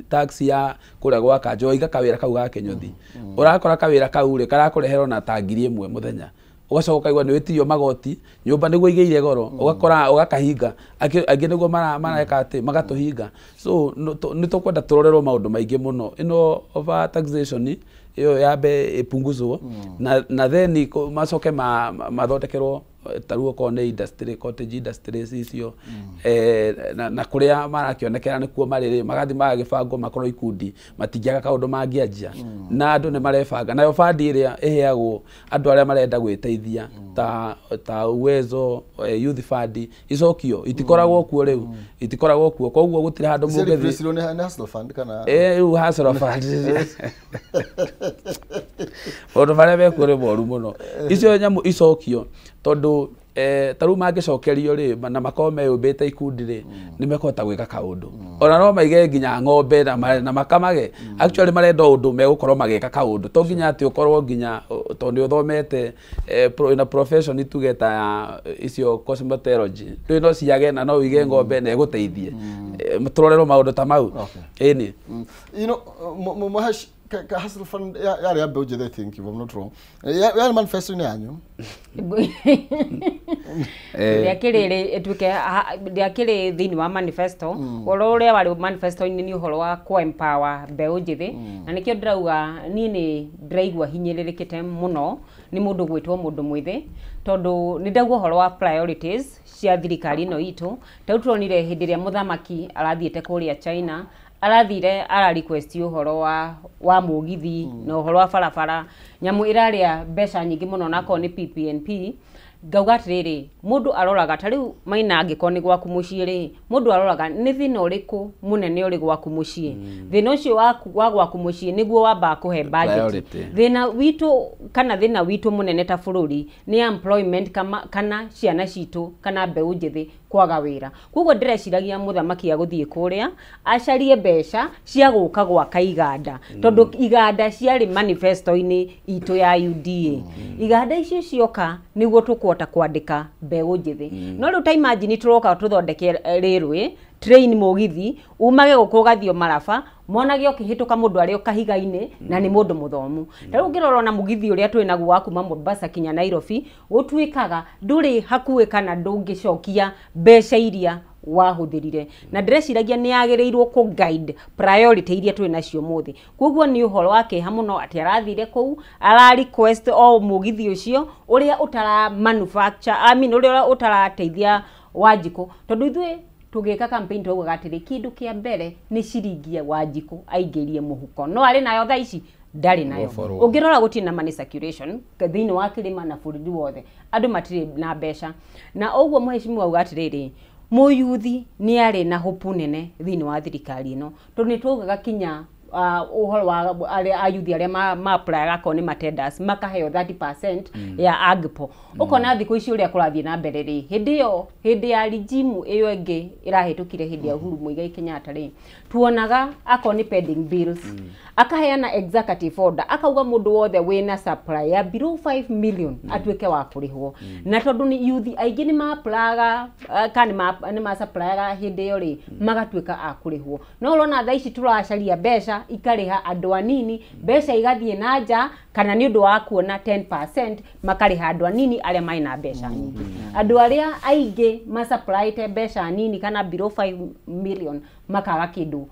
tax ya kũrĩa gwa kanjũ, waiga kawĩra kau ga kĩnyũthi, ũrakora kawĩra kau rĩ karakũrehera ona ta 1,000 mũthenya. Ugacoka ukaigua nĩ wĩtirio magoti nyũmba nĩguo igĩire goro ũgakora ũgakahinga angĩ nĩguo mareka atĩ magatũhinga. So nĩ tũkwenda tũrorerwo maũndũ maingĩ mũno. Ĩno over taxation ĩyo yambe ĩpunguzwo na then macoke mathondekerwo ta rĩu okorwo nĩ industry cottage industries icio na kũrĩa marakĩonekera nĩkuo marĩ rĩ magathiĩ magagĩbangwo makorwo ikundi matingĩaga kaũndũ mangĩanjia na andũ nĩ marebanga. Nayo bandi ĩrĩa ĩheagwo andũ arĩa marenda gwĩteithia ta Uwezo Youth Fund icokio itikoragwo kuo rĩu itikoragwo kuo koguo gũtirĩ handũ mũngĩthiĩ. Nĩ Hustler Fund kana rĩu Hustler Fund maũndũ marĩa mekuo nĩ moru mũno. Icio nyamũ icokio tondũ ta rĩu mangĩcokerio rĩ na makorwo meyũmbĩte ikundi rĩ nĩ mekũhota gwĩka kaũndũ. Ona no maige nginya ng'ombe na makamage. Actually marenda ũndũ megũkorwo magĩka kaũndũ to nginya atĩ ũkorwo nginya tondũ nĩ ũthomete na profession tuge ta icio cosmetology rĩu no ciage na no ũige ng'ombe na ĩgũteithie. Tũrorerwo maũndũ ta mau. Ĩni. You know, Mũhesh, ka Hustler Fund yarĩ ya mbeũ njĩthĩ, I think, if I'm not wrong. Yarĩ manifesto-inĩ yanyu? Ndĩakĩrĩ ĩtuĩke ndĩakĩrĩ thĩinĩ wa manifesto. Ũhoro ũrĩa warĩ manifesto-inĩ nĩ ũhoro wa kũ empower mbeũ njĩthĩ na nĩkĩo ndĩrauga niĩ nĩ ndĩraigua hinyĩrĩrĩkĩte mũno nĩ mũndũ gwĩtwo mũndũ mwĩthĩ tondũ nĩ ndauga ũhoro wa priorities cia thirikari ĩno itũ. Ta rĩu tũronire hĩndĩ ĩrĩa mũthamaki arathiĩte kũrĩa China arathire ara request ũhoro wa mũgithi na ũhoro wa barabara nyamũ ĩrarĩa mbeca nyingĩ mũno na akorwo nĩ PPNP. Ngauga atĩrĩrĩ mũndũ aroraga ta rĩu Maina angĩkorwo nĩ gwaku mũciĩ rĩ mũndũ aroraga nĩ thĩna ũrĩkũ mũnene ũrĩ gwaku mũciĩ. Thĩna ũcio wa gwaku mũciĩ nĩguo wambaga kũhe budget. Thĩna witũ kana thĩna witũ mũnene ta bũrũri nĩ employment kana ciana citũ kana mbeũ njĩthĩ kwaga wĩra. Koguo ndĩreciragia mũthamaki agũthiĩ kũrĩa acarie mbeca cia gũka gwaka iganda tondũ iganda ciarĩ manifesto-inĩ itũ ya UDA. Iganda icio cioka nĩguo tũkũhota kwandĩka mbeũ njĩthĩ. No rĩu ta imagine tũroka tũthondeke railway train mũgithi umage gũkũ ũgathiĩ Maraba monage ũkĩhĩtũka mũndũ arĩ o kahiga-inĩ na nĩ mũndũ mũthomu. Ta rĩu ũngĩrora ona mũgithi ũrĩa twĩ naguo wa kuma Mombasa kinya Nairobi gũtuĩkaga ndũrĩ hakuhĩ kana ndũngĩcokia mbeca iria wahũthĩrire. Na ndĩreciragia nĩ yagĩrĩirwo kũ guide priority iria twĩ nacio mũthĩ. Koguo nĩ ũhoro wa kĩeha mũno atĩ arathire kũu ara request o mũgithi ũcio ũrĩa ũtara manufacture I mean ũrĩa ũtarateithia Wanjikũ tondũ ithuĩ tũgĩka campaign twaugaga atĩrĩ kĩndũ kĩa mbere nĩ ciringi ya Wanjikũ aingĩrie mũhuko no arĩ nayo thaa ici ndarĩ nayo. Ũngĩrora gũtirĩ na money circulation thĩinĩ wa kĩrĩma na bũrũri wothe andũ matirĩ na mbeca. Na ũguo mũheshimiwa auga atĩrĩrĩ mũyuthi nĩ arĩ na hope nene thĩinĩ wa thirikari ĩno tondũ nĩ twaugaga kinya ũhoro wa arĩa ayuthi arĩa ma-applyaga akorwo nĩ matenders makaheo 30% ya AGPO. Ũkona thikũ ici ũrĩa kũrathiĩ na mbere rĩ hĩndĩ ĩyo hĩndĩ ya regime ĩyo ĩngĩ ĩrahĩtũkire hĩndĩ ya Uhuru Muigai Kenyatta rĩ tuonaga akorwo nĩ pending bills akaheana executive order akauga mũndũ wothe wĩna supply ya below 5 million atuĩke wa kũrĩhwo. Na tondũ nĩ yuthi aingĩ nĩ ma-applyaga kana nĩ ma-supplyaga hĩndĩ ĩyo rĩ magatuĩka a kũrĩhwo. No ũrona thaa ici tũracaria mbeca ikarĩha andũ anini mbeca igathiĩ na nja kana nĩ ũndũ wa kuona 10% makarĩha andũ anini arĩa marĩ na mbeca nyingĩ. Andũ arĩa aingĩ ma-supplyte mbeca nini kana below 5 million makaga kĩndũ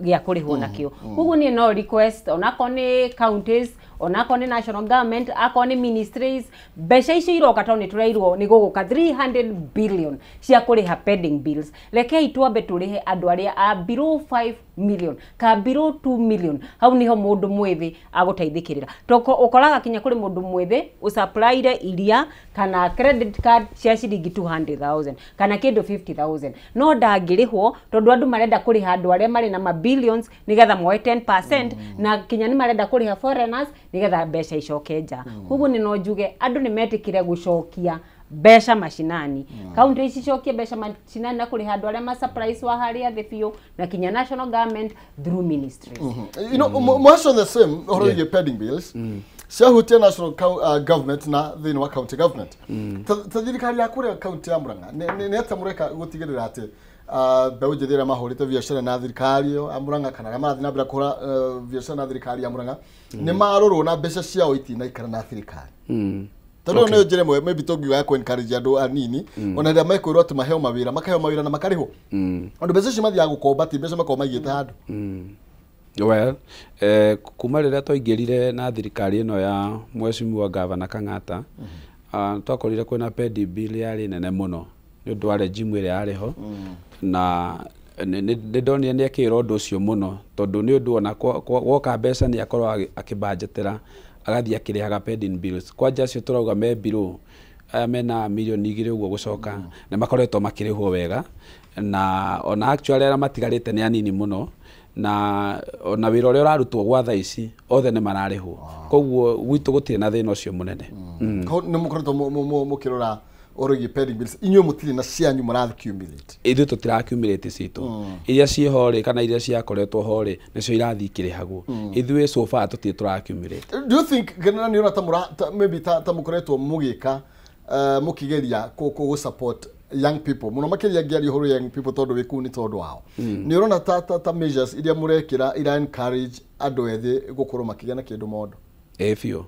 gĩa kũrĩhwo nakĩo. Koguo niĩ no request onakorwo nĩ counties onakorwo nĩ national government akorwo nĩ ministries mbeca icio iroka tondũ nĩ tũreirwo nĩ gũgũka 300 billion cia kũrĩha pending bills. Rekei twambe tũrĩhe andũ arĩa a below 5 million ka below 2 million hau niho mũndũ mwĩthĩ agũteithĩkĩrĩra. Toko ũkoraga kinya kũrĩ mũndũ mwĩthĩ ũsupplyire iria kana credit card cia ciringi 200,000 kana kĩndũ 50,000 no ndangĩrĩhwo tondũ andũ marenda kũrĩha andũ arĩa marĩ na ma billions nĩgetha moe 10% na kinya nĩ marenda kũrĩha foreigners nĩgetha mbeca icoke nja. Koguo nĩ no njuge andũ nĩ metĩkire gũcokia mbeca mashinani. County ici cokie mbeca mashinani na kũrĩha andũ arĩa ma surprise wa harĩa thĩ biũ na kinya national government through ministries. You know, most of the same ũhoro wĩgiĩ pending bills ciahutia national government na thĩinĩ wa county government. Ta thirikari ya kũrĩa county ya Murang'a nĩ atĩa mũreka gũtigĩrĩra atĩ mbeũ njĩthĩ arĩa mahũrĩte biacara na thirikari ĩyo ya Murang'a kana arĩa marathiĩ na mbere kũhũra biacara na thirikari ya Murang'a nĩ marorwo na mbeca ciao itinaikara na thirikari? Tondũ nĩ njĩra ĩmwe maybe tũngiuga ya kũ encourage andũ anini ona rĩrĩa mekwĩrwo atĩ maheo mawĩra, makaheo mawĩra na makarĩhwo. Andũ mbeca icio mathiaga gũkomba, ti mbeca makoragwo maigĩte handũ. Well, kuma rĩrĩa twaingĩrire na thirikari ĩno ya Mheshimiwa Gavana Kang'ata, twakorire kwĩna pending bill yarĩ nene mũno nĩ ũndũ wa regime ĩrĩa yarĩ ho, na nĩ ndonire nĩ ekĩrwo ũndũ ũcio mũno, tondũ nĩ ũndũ ona woka mbeca nĩ akorwo akĩbanjetera agathiĩ akĩrĩhaga pending bills. Kwanja acio tũrauga me below aya mena milioni 2 ũguo gũcoka, nĩ makoretwo makĩrĩhwo wega, na ona actually arĩa matigarĩte nĩ anini mũno, na ona wĩra ũrĩa ũrarutwo gwa thaa ici othe nĩ mararĩhwo. Koguo gwitũ gũtirĩ na thĩna ũcio mũnene. Nĩ mũkoretwo mũkĩrora ũhoro wĩgiĩ pending bills, inyuĩ mũtirĩ na cianyu mũra accumulate? Ithuĩ tũtira accumulate citũ. Iria ciĩho rĩ, kana iria ciakoretwo ho rĩ, nĩcio irathiĩ ikĩrĩhagwo. Ithuĩ so far tũtirĩ tũra accumulate. Do you think kana nĩ ũrona ta mũra maybe ta mũkoretwo mũgĩka mũkĩgeria kũ support young people mũno makĩria, ngĩaria ũhoro young people tondũ wĩ kũu nĩ tondũ wao, nĩ ũrona ta measures iria mũrekĩra ira encourage andũ ethĩ gũkorwo makĩgĩa na kĩndũ mondo? Ĩĩ biũ.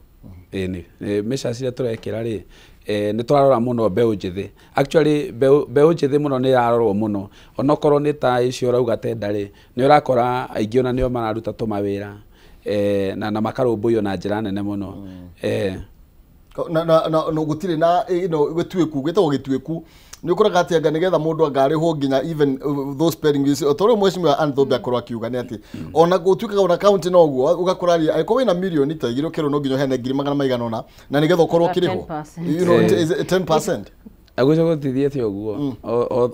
Ĩĩ, nĩ measures iria tũrekĩra rĩ, nĩ tũrarora mũno mbeũ njĩthĩ. Actually mbeũ njĩthĩ mũno nĩ ĩrarorwo mũno, onokorwo nĩ ta icio ũrauga tenda rĩ, nĩ ũrakora aingĩ ona nĩo mararuta tũmawĩra, na makarũmbũiyo na njĩra nene mũno. Na gũtirĩ na gĩtuĩku, gĩtagwo gĩtuĩku, nĩ ũkoraga atĩ anga nĩgetha mũndũ angarĩhwo nginya even those pending bills, o ta ũrĩa Mheshimiwa Anne Thũmbĩ akorwo akiuga nĩ atĩ ona gũtuĩkaga ona county noguo ũgakora rĩ, angĩkorwo wĩna milioni ta 2 ũkerwo no nginya ũheane ngiri magana maigana ũna na nĩgetha ũkorwo ũkĩrĩhwo, 10%. Agwĩciria gũtithiĩte ũguo,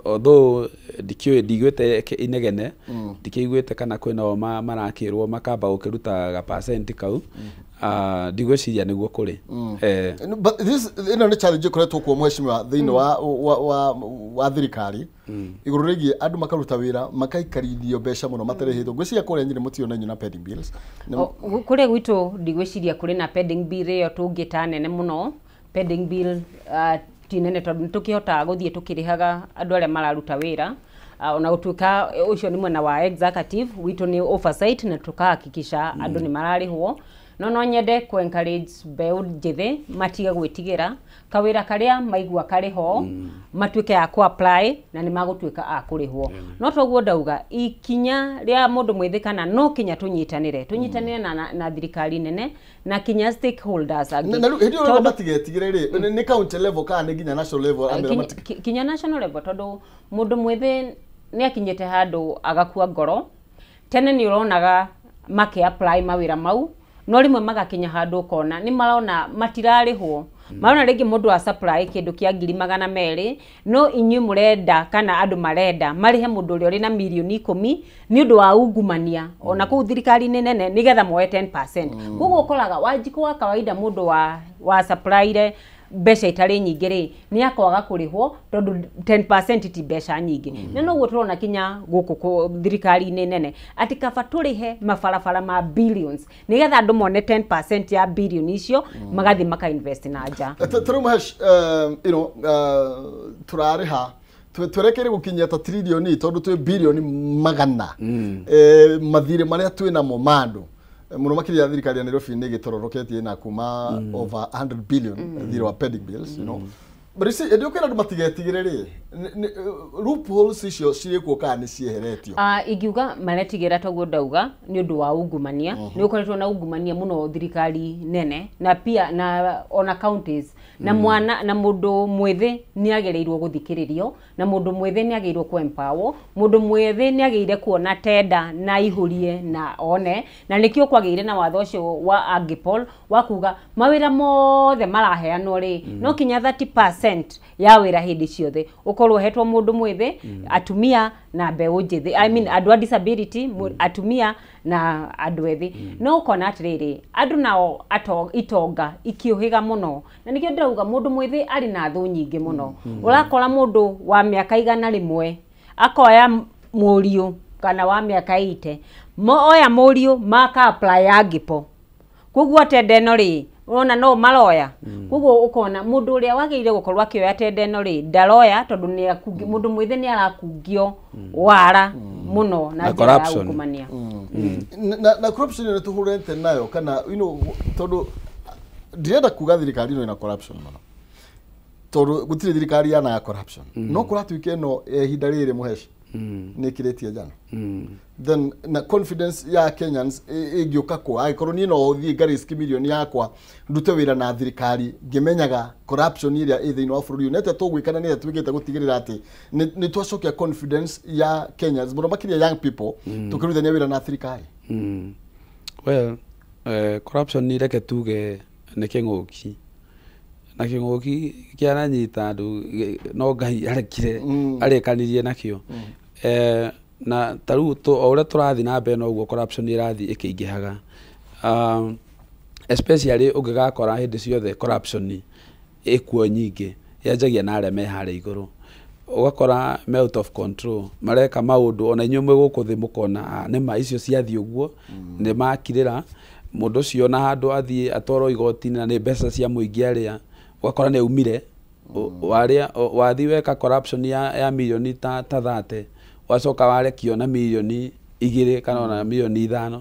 although ndikĩũĩ, ndiguĩte inegene, ndikĩiguĩte kana kwĩna o marakĩrwo makamba gũkĩruta ga percent kau, ndigwĩciria nĩguo kũrĩ. But this ĩno nĩ challenge ĩkoretwo kuo, Mheshimiwa, thĩinĩ wa thirikari igũrũ rĩgiĩ andũ makaruta wĩra makaikarithio mbeca mũno matarĩhĩtwo. Ngwĩciria kũrĩa Nyĩrĩ mũtirĩ na inyuĩ na pending bills. Kũrĩa gwitũ ndigwĩciria kũrĩ na pending bill ĩyo tũngĩta nene mũno. Pending bill ti nene tondũ nĩtũkĩhotaga gũthiĩ tũkĩrĩhaga andũ arĩa mararuta wĩra, ona gũtuĩka ũcio nĩ mwena wa executive, witũ nĩ oversight na tũkahakikisha andũ nĩ mararĩhwo. No nyende kũ encourage mbeũ njĩthĩ matige gwĩtigĩra kawĩra karĩa maigua karĩ ho, matuĩke a kũ apply na nĩ magũtuĩka a kũrĩhwo. No toguo ndauga ikinya rĩa mũndũ mwĩthĩ kana no kinya tũnyitanĩre na thirikari nene na kinya stakeholders angĩ. Na hĩndĩ ĩyo matigetigĩre rĩ, nĩ county level kana nĩ nginya national level? Kinya national level, tondũ mũndũ mwĩthĩ nĩ akinyĩte handũ agakua ngoro. Tene nĩ ũronaga makĩ apply mawĩra mau, no rĩmwe magakinya handũ ũkona nĩ marona matirarĩhwo, marona rĩngĩ mũndũ a supply kĩndũ kĩa 200,000, no inyuĩ mũrenda kana andũ marenda marĩhe mũndũ ũrĩa ũrĩ na milioni 10 nĩ ũndũ wa ungumania ona kũu thirikari-inĩ nene nĩgetha moe 10%. Koguo ũkoraga Wanjikũ wa kawaida, mũndũ wa supplyire mbeca itarĩ nyingĩ rĩ, nĩ akwaga kũrĩhwo tondũ 10% ti mbeca nyingĩ. Na noguo tũrona kinya gũkũ thirikari-inĩ nene atĩ kaba tũrĩhe mabarabara ma billions nĩgetha andũ mone 10% ya billion icio magathiĩ maka invest na nja. Tarĩu Mahesh, tũrarĩha twerekeire gũkinyia ta trilioni tondũ twĩ bilioni magana mathirĩ marĩa twĩ namo ma andũ mũno makĩria thirikari ya Nairobi nĩ ĩgĩtororoketie na kuma over 100 billion thirĩ wa pending bills. But you see, hĩndĩ ũkwĩra andũ matigetigĩre rĩ, loopholes icio cirĩ kuo kana nĩ cieheretio? Ingiuga maretigĩra toguo ndauga nĩ ũndũ wa ungumania. Nĩ ũkoretwo na ungumania mũno thirikari nene na pia na ona counties, na mwana na mũndũ mwĩthĩ nĩ agĩrĩirwo gũthikĩrĩrio, na mũndũ mwĩthĩ nĩ agĩrĩirwo kũ empower, mũndũ mwĩthĩ nĩ agĩrĩire kuona tenda na ihũrie na one, na nĩkĩo kwagĩire na watho ũcio wa Angipol wa kuga mawĩra mothe maraheanwo rĩ, no kinya 30% ya wĩra hĩndĩ ciothe ũkorwo ũhetwo mũndũ mwĩthĩ, atumia na mbeũ njĩthĩ, I mean andũ a disability, atumia na andũ ethĩ. No ũkona atĩrĩrĩ, andũ nao itonga ikĩũhĩga mũno, na nĩkĩo ndĩrauga mũndũ mwĩthĩ arĩ na thũ nyingĩ mũno. Ũrakora mũndũ wa mĩaka 100 akoya mũriũ kana wa mĩaka 80, oya mũriũ maka apply Angipol, koguo tenda ĩno rĩ, ũrona no maroya. Koguo ũkona mũndũ ũrĩa wagĩrĩire gũkorwo akĩoya tenda ĩno rĩ, ndaroya tondũ nĩ mũndũ mwĩthĩ nĩ arakungio wara mũno na njĩra ya ungumania. Na corruption nĩ tũhũrĩte nayo kana tondũ Ndirenda kuga thirikari ĩno ĩna corruption mũno tondũ gũtirĩ thirikari yanaga corruption, no kũratuĩka ĩno ihinda rĩrĩ Mũheshi nĩ ĩkĩrĩtie njano. Then na confidence ya Kenyans ĩngĩũka kũ angĩkorwo niĩ no thiĩ ngariski mirioni yakwa ndute wĩra na thirikari ngĩmenyaga corruption ĩrĩa ĩ thĩinĩ wa bũrũri ũyũ, nĩ atĩa tũgwĩka na nĩ atĩa twĩkĩte gũtigĩrĩra atĩ nĩ twacokia confidence ya Kenyans mũno makĩria young people tũkĩrutithania wĩra na thirikari? Well, corruption reke tuge nĩ kĩng'ũki, na kĩng'ũki kĩananyita andũ no Ngai arekire arĩkanirie nakĩo. Na ta rĩu o ũrĩa tũrathiĩ na mbere noguo corruption ĩrathiĩ ĩkĩingĩhaga. Especially ũngĩgakora hĩndĩ ciothe corruption ĩkuo nyingĩ yanjagia na arĩa me harĩa igũrũ, ũgakora me out of control, mareka maũndũ ona inyuĩ mwĩ gũkũ thĩ mũkona nĩma icio ciathiĩ ũguo nĩ makirĩra mũndũ ũcio na handũ athiĩ atwarwo igoti-inĩ na nĩ mbeca cia mũingĩ arĩa ũgakora nĩ aumire warĩa wathiĩ weka corruption ya mirioni ta 30 wacoka warekio na mirioni 2 kana ona mirioni 5.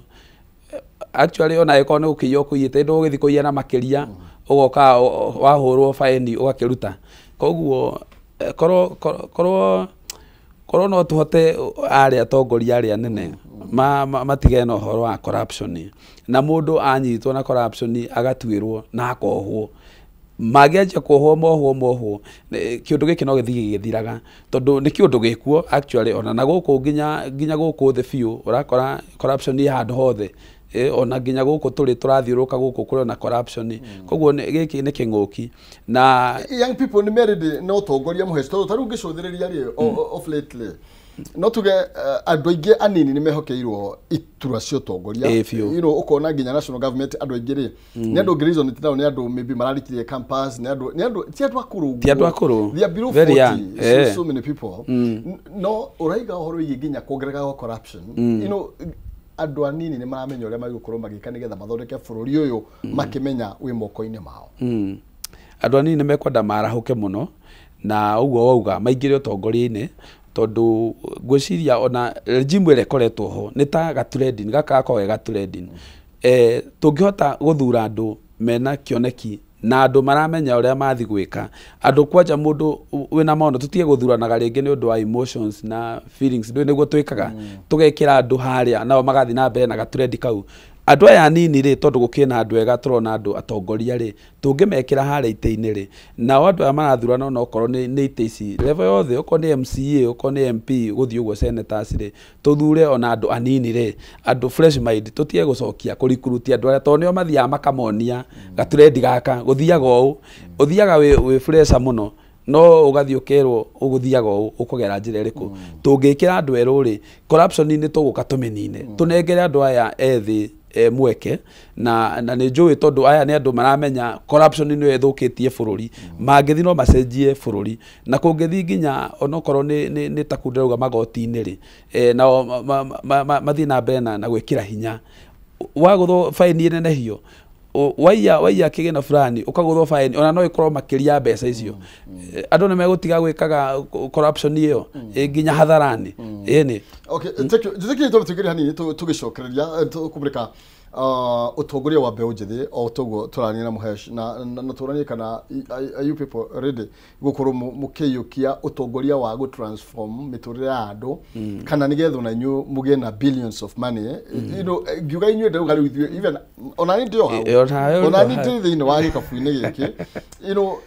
Actually ona ĩkorwo nĩ gũkĩiywo ũkũiyĩte ndũgũgĩthiĩ kũiya na makĩria ũgoka wahũrwo baĩni ũgakĩruta. Koguo korwo no tũhote arĩa atongoria arĩa anene matigane na ũhoro wa corruption, na mũndũ anyitwo na corruption agatuĩrwo na akohwo, mangĩanjia kuohwo mohwo kĩũndũ gĩkĩ no gĩthiĩ gĩgĩthiraga tondũ nĩ kĩũndũ gĩkuo actually ona na gũkũ nginya gũkũ thĩ biũ ũrakora corruption ĩ handũ hothe, ona nginya gũkũ tũrĩ tũrathiũrũrũka gũkũ kũrĩ na corruption. Koguo gĩkĩ nĩ kĩng'ũki na young people nĩ merĩndĩ na ũtongoria Mũheshi tondũ ta rĩu ngĩcũthĩrĩria rĩ of lately no tuge andũ aingĩ anini nĩ mehokeirwo iturwa cia ũtongoria, you know, ũkona nginya national government andũ aingĩ rĩ nĩ andũ ngĩreason nao nĩ andũ maybe mararikirie campus, nĩ andũ ti andũ akũrũ, ti andũ akũrũ, they are below 40, so many people. No ũraiga ũhoro wĩgiĩ nginya kuongerereka kwa corruption, you know, andũ anini nĩ maramenya ũrĩa magũkorwo magĩka nĩgetha mathondeke bũrũri ũyũ makĩmenya wĩ moko-inĩ mao. Andũ anini nĩ mekwenda marahũke mũno na ũguo wauga maingĩre ũtongoria-inĩ tondũ ngwĩciria ona regime ĩrĩa ĩkoretwo ho nĩ ta gatrending gaka gakoragwo ge gatrending. Tũngĩhota gũthura andũ mena kĩoneki na andũ maramenya ũrĩa mathi gwĩka, andũ kwanja mũndũ wĩna maono, tũtige gũthuranaga rĩngĩ nĩ ũndũ wa emotions na feelings, ndũĩ nĩguo twĩkaga, tũgekĩra andũ harĩa nao magathiĩ na mbere na gatrendi kau. Andũ aya anini rĩ tondũ gũkĩrĩ na andũ ega tũrona andũ atongoria rĩ tũngĩmekĩra harĩa itĩ-inĩ rĩ, nao andũ aya marathurana ona okorwo nĩ itĩ ici level yothe, okorwo nĩ MCA okorwo nĩ MP gũthiĩ ũguo senators rĩ, tũthure ona andũ anini rĩ, andũ fresh mind, tũtige gũcokia kũrikurutia andũ arĩa tondũ nĩo mathiaga makamonia gatrendi gaka gũthiaga ũũ, ũthiaga wĩ fresh mũno no ũgathiĩ ũkerwo ũgũthiaga ũũ ũkũgera njĩra ĩrĩkũ. Tũngĩkĩra andũ erũ rĩ corruption nĩ tũgũka tũmĩnine, tũnengere andũ aya ethĩ mweke na nĩ njũĩ tondũ aya nĩ andũ maramenya corruption nĩyo ĩthũkĩtie bũrũri, mangĩthiĩ no macenjie bũrũri na kũngĩthiĩ nginya onokorwo nĩ ta kũu ndĩrauga magoti-inĩ rĩ, nao mathiĩ na mbere na gwĩkĩra hinya wagũthwo baĩni ĩnenehio waiya kĩgĩna fulani ũkagũthwo baĩni ona no ĩkorwo makĩria mbeca icio, andũ nĩ megũtiga gwĩkaga corruption ĩyo nginya hadharani. Ĩni okay, thank you. Njĩtĩkĩrie tũgĩtwĩkĩre hanini tũgĩcokereria tũkũmũrĩka ũtongoria wa mbeũ njĩthĩ o toguo tũrania na Mũhesh na tũranie kana are you people ready gũkorwo mũkĩiyũkia ũtongoria wa gũ transform mĩtũrĩre ya andũ kana nĩgetha ona inyuĩ mũgĩe na billions of money, you know, ngiuga inyuĩ ndauga rĩu ithuĩ even ona niĩ ndĩ o hau, ona niĩ ndĩ thĩinĩ wa gĩkabu-inĩ gĩkĩ, you know,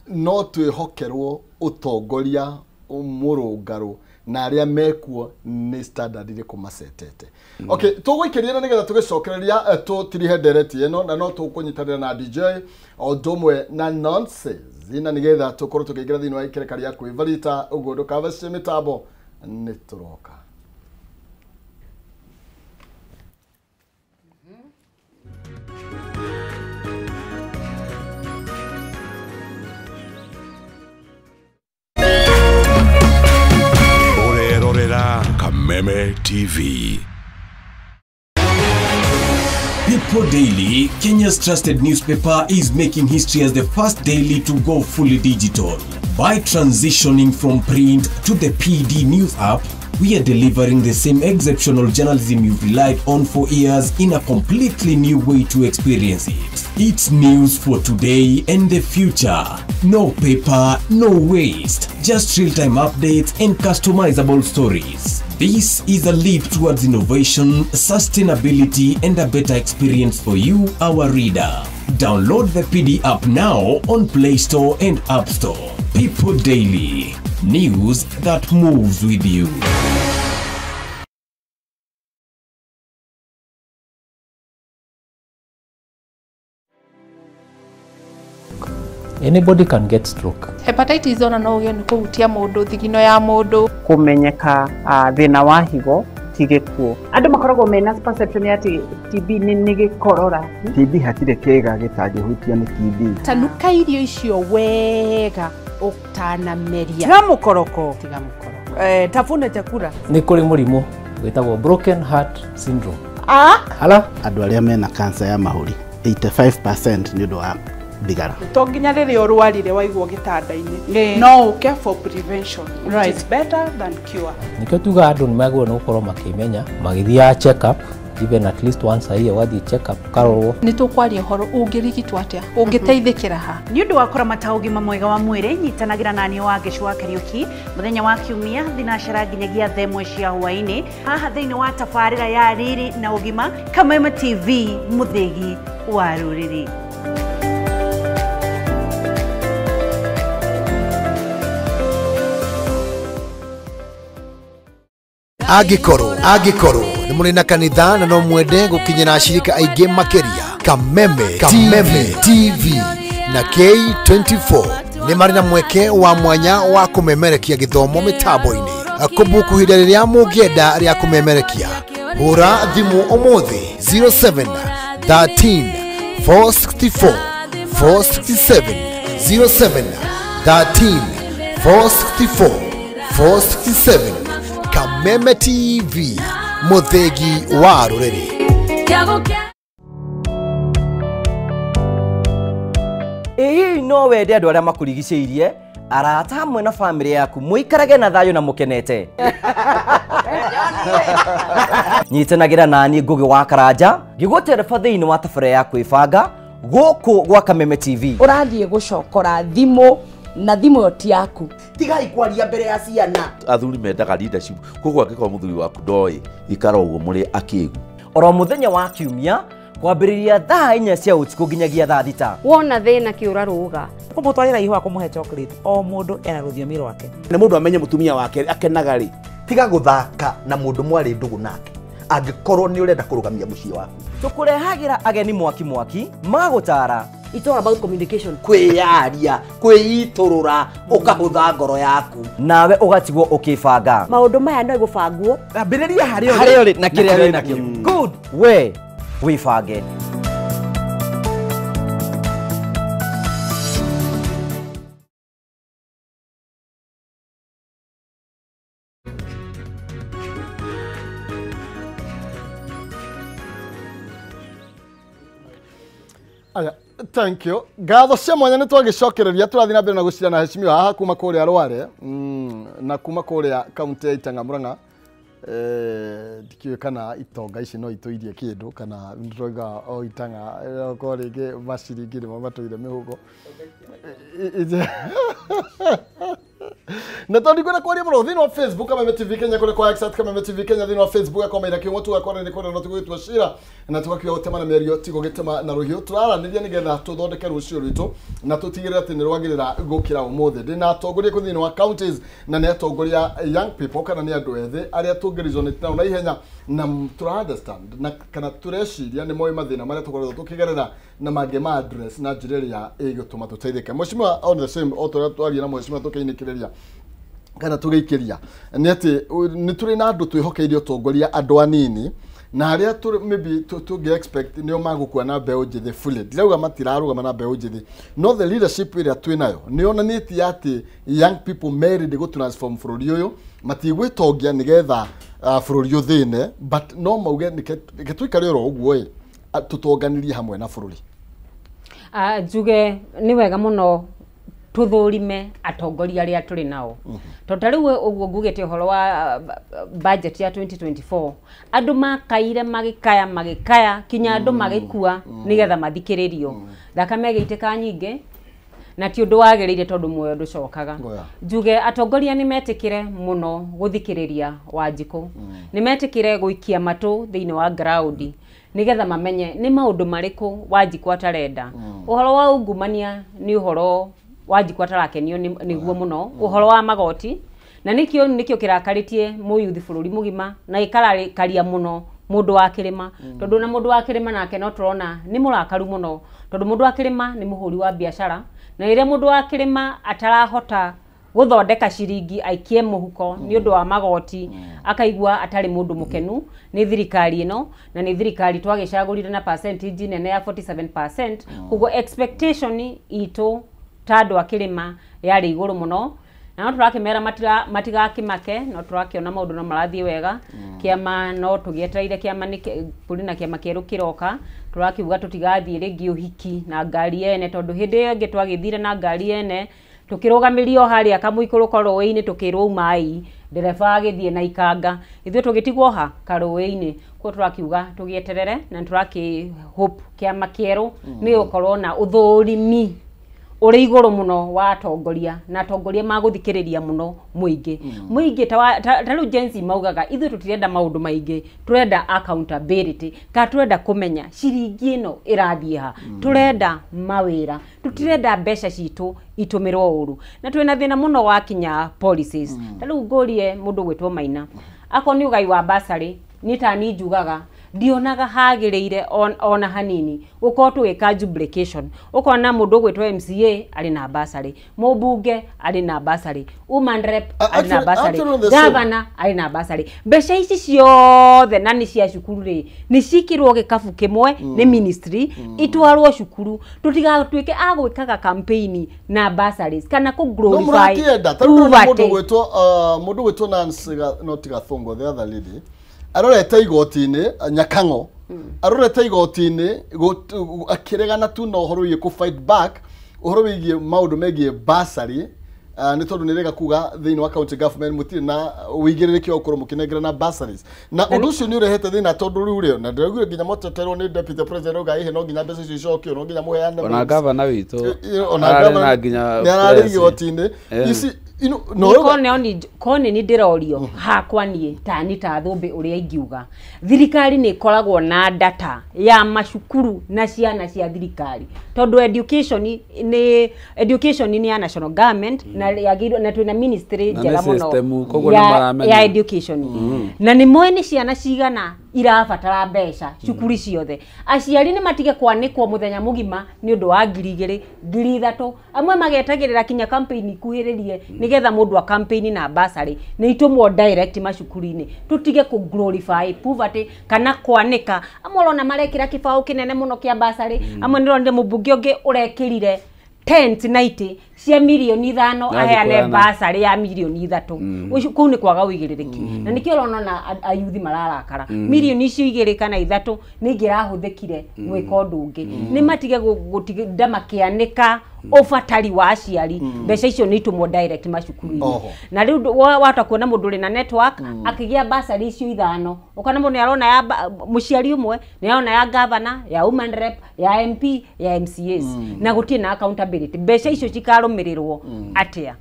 no twĩhokerwo ũtongoria mũrũngarũ na arĩa mekuo nĩ standard irĩkũ macetete. Okay, tũgũikĩria na nĩgetha tũgĩcokereria tũtirihe ndereti ĩno na no tũkũnyitanĩra na DJ o ũndũ ũmwe na nonsense na nĩgetha tũkorwo tũkĩingĩra thĩinĩ wa ikereka rĩa kwĩvarita ũguo ndũkavacie mĩtambo nĩ tũroka. Kameme TV. People Daily, Kenya's trusted newspaper, is making history as the first daily to go fully digital. By transitioning from print to the PD News app, We are delivering the same exceptional journalism you've relied on for years in a completely new way to experience it. It's news for today and the future. No paper, no waste. Just real-time updates and customizable stories. This is a leap towards innovation, sustainability, and a better experience for you, our reader. Download the PD app now on Play Store and App Store. People Daily. News that moves with you. Anybody can get stroke. Hepatitis ona no ugie ni kuhutia mundu thigino ya mundu kumenyeka thina wa higo ti gikuo. Andu makoragwo mena perception ya ati TB ni gikorora. TB hatire kiga gitangihutia ni TB. Tanuka irio icio wega utanameria. Tiga mukoroko. Tiga mukoroko. Tafune chakula. Ni kuri murimu witagwo broken heart syndrome. Ala andu aria mena cancer ya mahuri 85% ni undu wa thigara. To nginya rĩrĩa ũrwarire waigwo gĩtanda-inĩ no ũke for prevention, right, is better than cure. Nikio tuga andũ nĩmagĩrĩirwo nĩ gũkorwo makĩmenya magĩthiaga check up even at least once a year, wathiĩ check up ũkarorwo. Nĩ tũkwaria ũhoro ũngĩrigitwo atĩa, ũngĩteithĩkĩra ha. Nĩ ũndũ wa kũramata ũgima mwega wa mwĩrĩ, nyitanagĩra naniĩ wa Ngĩcũ wa Kariũki mũthenya wa Kiumia thinacera nginyagia thaa ĩmwe cia hwaĩ-inĩ haha thĩinĩ wa tabarĩra ya Riri na Ũgima, Kameme TV, mũthĩgi wa rũrĩrĩ. Angĩkorwo nĩ mũrĩ na kanitha na no mwende gũkinyĩra ashirika aingĩ makĩria, Kameme TV na K24 nĩ marĩ na mweke wa mwanya wa kũmemerekia gĩthomo mĩtambo-inĩ. Kũbuku ihinda rĩrĩa mũngĩenda rĩa kũmemerekia, hũra thimũ ũmũthĩ 07 13 464 467 07 13 464 467. Kameme TV, mũthĩgi wa rũrĩrĩ. Ĩĩ no wende andũ arĩa makũrigicĩirie, arata hamwe na famĩlĩ yaku mũikarage na thayũ na mũkenete. Nyitanagĩra naniĩ Ngũgĩ wa Karanja ngĩgũtereba thĩinĩ wa tabarĩra ya kwĩbanga gũkũ gwa Kameme TV. Ũrathiĩ gũcokora thimũ na thimũ ĩyo ti yaku. Tigai kwaria mbere ya ciana. Athuri mendaga leadership, koguo angĩkorwo mũthuri waku ndoĩ ikara ũguo mũrĩ akĩgu. Oro mũthenya wa Kiumia kwambĩrĩria thaa 4 cia ũtukũ nginyagia thaa 6. Wona thĩna kĩũra rũga kũmũtwarĩra ihũa kũmũhe chocolate, o mũndũ ena rũthiomi rwake. Na mũndũ amenye mũtumia wake akenaga rĩ, tiga gũthaka na mũndũ mwarĩ ndũgũ nake angĩkorwo nĩ ũrenda kũrũgamia mũciĩ waku. Tũkũrehagĩra ageni mwaki mwaki magũtara. It's all about communication. Kwĩyaria, kwĩitũrũra, ũkahũtha ngoro yaku. Nawe ũgatigwo ũkĩbanga. Maũndũ maya no gũbangwo. Ambĩrĩria harĩa ũrĩ na kĩrĩa wĩ nakĩo. Good. We wĩbange. Aya, thank you. Ngatho cia mwanya nĩ twagĩcokereria tũrathiĩ na mbere na gũcira na heshimiwa haha kuma kũrĩa Rware na kuma kũrĩa kaunti ya Itang'a Murang'a. Ndikĩũĩ kana itonga ici no itũirie kĩndũ kana nĩtũrauga o Itang'a okorwo rĩngĩ maciringi nĩmo matũire mĩhuko. Na tondũ ndikwenda kwaria mũno thĩinĩ wa Facebook Kameme TV Kenya kũrĩa kwa X Kameme TV Kenya thĩinĩ wa Facebook akomeira kĩũmwe tũgakorwo nĩ kũrĩa no tũgũgĩtua cira na tũgakiuga gũtema na mĩario ti gũgĩtema na rũhiũ. Tũraranĩria nĩgetha tũthondeke rũciũ rwitũ na tũtigĩrĩre atĩ nĩ rwagĩrĩra gũkĩra ũmũthĩ. Ndĩna atongoria kũ thĩinĩ wa counties na nĩ atongoria young people kana nĩ andũ ethĩ arĩa tũngĩresonate nao na ihenya na tũra understand na kana tũreciria nĩ moĩ mathĩna marĩa tũkoretwo tũkĩgerera na mangĩ ma address na njĩra ĩrĩa ĩgũtũma tũteithĩke. Mheshimiwa, on the same o tũrĩa twaria na mheshimiwa tũkĩinĩkĩrĩria kana tũgĩikĩria nĩ atĩ nĩ tũrĩ na andũ twĩhokeire ũtongoria andũ anini na arĩa tũrĩ maybe tũngĩ expect nĩo magũkua na mbeũ njĩthĩ fully. Ndirauga matirarũgama na mbeũ njĩthĩ, no the leadership ĩrĩa twĩ nayo nĩ yonanĩtie atĩ young people merĩ gũ transform bũrũri ũyũ, matigwĩtongia nĩgetha bũrũri ũthĩne, but no mauge nĩke tũikare oro ũguo ĩ tũtonganĩrie hamwe na bũrũri. Njuge nĩ wega mũno Tũthũrime atongoria arĩa tũrĩ nao. Tondũ ta rĩu ũguo ngugĩte ũhoro wa budget ya 2024, andũ makaire magĩkaya magĩkaya kinya andũ magĩkua nĩgetha mathikĩrĩrio. Thakame ĩgĩitĩka nyingĩ na ti ũndũ wagĩrĩire tondũ muoyo ndũcokaga. Njuge atongoria nĩ metĩkĩre mũno gũthikĩrĩria Wanjikũ, nĩ metĩkĩre gũikia matũ thĩinĩ wa ground nĩgetha mamenye nĩ maũndũ marĩkũ Wanjikũ atarenda. Ũhoro wa ungumania nĩ ũhoro Wanjikũ atarakenio nĩguo mũno, ũhoro wa magoti na nĩkĩo kĩrakarĩtie mũyuthi bũrũri mũgima na gĩkarakaria mũno mũndũ wa kĩrĩma, tondũ na mũndũ wa kĩrĩma nake no tũrona nĩ mũrakaru mũno, tondũ mũndũ wa kĩrĩma nĩ mũhũri wa biacara, na rĩrĩa mũndũ wa kĩrĩma atarahota gũthondeka ciringi aikie mũhuko nĩ ũndũ wa magoti, akaigua atarĩ mũndũ mũkenu nĩ thirikari ĩno, na nĩ thirikari twagĩcagũrire na percentage nene ya 47%. Koguo expectation itũ ta andũ a kĩrĩma yarĩ igũrũ mũno, na no tũrakĩmera matigakĩmake, no tũrakĩona maũndũ no marathiĩ wega. Kĩama no tũgĩetereire kĩama kũrĩ na kĩama kĩerũ kĩroka, tũrakiuga tũtigathiĩ rĩngĩ ũhiki na ngari ene, tondũ hĩndĩ ĩyo ĩngĩ twagĩthire na ngari ene tũkĩrũgamĩrio harĩa kamũikũrũko rũĩ-inĩ tũkĩrwo umai, ndereba agĩthiĩ na ikanga, ithuĩ tũgĩtigwo ha karũĩ-inĩ. Koguo tũrakiuga tũgĩeterere na tũrakĩ hope kĩama kĩerũ nĩ gũkorwo na ũthũrimi ũrĩ igũrũ mũno wa atongoria, na atongoria magũthikĩrĩria mũno mũingĩ. Mũingĩ ta rĩu Gen Z maugaga ithuĩ tũtirenda maũndũ maingĩ, tũrenda accountability, kana tũrenda kũmenya ciringi ĩno ĩrathiĩ ha, tũrenda mawĩra, tũtirenda mbeca citũ itũmĩrwo ũru. Na twĩna thĩna mũno wa kinya policies. Ta rĩu ngũrie mũndũ gwĩtwo Maina, akorwo nĩ ũgai wa bursary, niĩ ta niĩ njugaga ndionaga hagĩrĩire ona hanini gũkorwo tũgĩka duplication. Ũkona mũndũ ũgwĩtwo MCA arĩ na bursary, mũmbunge arĩ na bursary, woman rep arĩ na bursary, governor arĩ na bursary. Mbeca ici ciothe na nĩ cia cukuru rĩ, nĩ cikĩrwo gĩkabu kĩmwe nĩ ministry itwarwo cukuru, tũtigatuĩke a gwĩkaga campaign na bursaries kana kũ glorify poverty. Mũndũ ũgwĩtwo Nancy not Gathongo, the other lady, arorete igoti-inĩ Nyakang'o, arorete igoti-inĩ akĩregana tu na ũhoro wĩgiĩ kũ fight back ũhoro wĩgiĩ maũndũ megiĩ bursary, nĩ tondũ nĩ rega kuga thĩinĩ wa county government mũtirĩ na ũigĩrĩrĩki wa gũkorwo mũkĩnengerana bursaries, na ũndũ ũcio nĩ ũrehete thĩna tondũ rĩu rĩo na ndĩraiguire nginya mũteterwo nĩ deputy president auga ĩhĩ no nginya mbeca icio icokio, no nginya mũheane ona gavana witũ ona gavana nĩ ararĩ igoti-inĩ. You see, no kone ni ndĩrorio hakwa niĩ tani ta Thũmbĩ ũrĩa ingiuga thirikari nĩ ĩkoragwo na data ya macukuru na ciana cia thirikari, tondũ education nĩ ya national government na yagĩrĩirwo na twĩna ministry njega mũno ya education, na nĩ moĩ nĩ ciana cigana irabatara mbeca cukuru ciothe. Aciari nĩ matige kwanĩkwo mũthenya mũgima nĩ ũndũ wa 2,000 3,000, amwe magetagĩrĩra kinya campaign ikuhĩrĩrie nĩgetha mũndũ wa campaign na bursary nĩ itũmwo direct macukuru-inĩ. Tũtige kũ glorify poverty kana kwanĩka. Amwe ũrona marekĩra kĩbaũ kĩnene mũno kĩa bursary, amwe nĩronire mũmbunge ũngĩ ũrekĩrire tent 90 cia milioni 5 aheane bursary ya milioni 3. Ũcio kũu nĩ kwaga ũigĩrĩrĩki, na nĩkĩo ũrona na ayuthi mararakara. Milioni icio 2 kana 3 nĩ ingĩrahũthĩkire gwĩka ũndũ ũngĩ. Nĩ matige gũtinda makĩanĩka ũbatari wa aciari, mbeca icio nĩ itũmwo direct macukuru-inĩ. Na rĩu wahota kuona mũndũ ũrĩ na network akĩgĩa bursary icio 5, ũkona mũndũ nĩarona ya mũciari ũmwe, nĩarona ya governor, ya woman rep, ya MP, ya MCAs, na gũtirĩ na accountability. Mbeca icio cikarũmĩrĩrwo atĩa?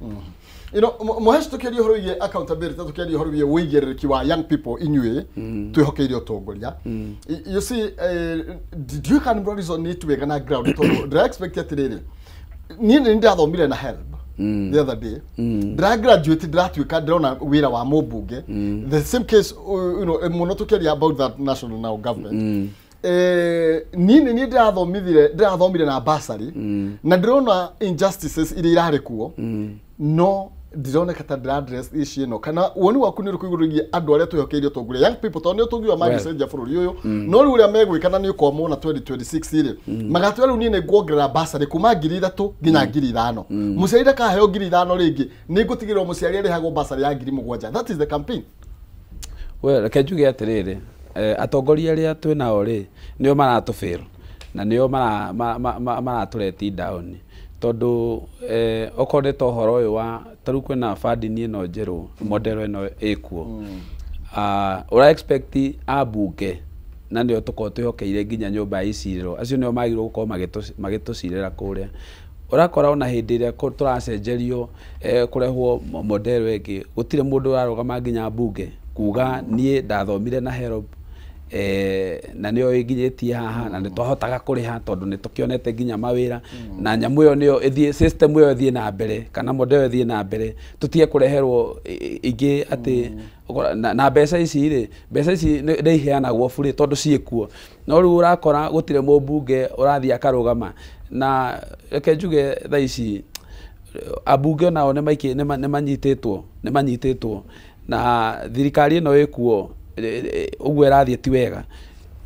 You know, Mũhesh, tũkĩaria ũhoro wĩgiĩ accountability, tũkĩaria ũhoro wĩgiĩ ũigĩrĩrĩki wa young people inyuĩ twĩhokeire ũtongoria. You see, ndiũĩ kana nĩ resonate wega na ground, tondũ ndĩra expect atĩrĩrĩ, niĩ nĩ ndathomire na HELB the other day, ndĩra graduate, ndĩratuĩka ndĩrona wĩra wa mũmbunge, the same case, you know, mũno tũkĩaria about that national now government. Niĩ nĩ ndĩrathomire na bursary na ndĩrona injustices iria irarĩ kuo, no ndironeka ta ndĩra address issue ĩno. Kana woni waku nĩ ũrĩkũ igũrũ rĩgiĩ andũ arĩa twĩhokeire ũtongoria, young people, tondũ nĩo tũngiuga mangĩcenjia bũrũri ũyũ, no rĩu ũrĩa megwĩka na nĩ ũkwamona 2026 rĩ, magatwĩra rĩu niĩ nĩ nguongerera bursary kuma 3,000 nginya 5,000, mũciari ndakaheo 5,000 rĩngĩ, nĩ ngũtigĩrĩra mũciari arĩhagwo bursary ya 7,000. That is the campaign. Well, reke njuge atĩrĩrĩ, atongoria arĩa twĩ nao rĩ, nĩo maratũbĩrwo na nĩo maratũreti down, Tondũ okorwo nĩ ta ũhoro ũyũ wa tarĩu kwĩna funding ĩno njerũ, model ĩno ĩkuo, ũra expect ambunge na nĩo tũkorwo twĩhokeire nginya nyũmba ya icirĩro, acio nĩo magĩrĩirwo gũkorwo magĩtũcirĩra kũrĩa. Ũrakora ona hĩndĩ ĩrĩa tũracenjerio, kũrehwo model ĩngĩ, gũtirĩ mũndũ ũrarũgama nginya mbunge kuga niĩ ndathomire na HELB, na nĩyo ĩnginyĩtie haha, na nĩ twahotaga kũrĩha tondũ nĩ tũkĩonete nginya mawĩra, na nyamũ ĩyo nĩyo ĩthiĩ, system ĩyo ĩthiĩ na mbere kana model ĩyo ĩthiĩ na mbere, tũtige kũreherwo ingĩ atĩ na mbeca ici rĩ, mbeca ici nĩ iheanagwo burĩ tondũ ciĩkuo. No rĩu ũrakora gũtirĩ mũmbunge ũrathiĩ akarũgama. Na reke njuge thaa ici ambunge nao nĩ manyitĩtwo na thirikari ĩno ĩkuo. Ũguo ĩrathiĩ ti wega,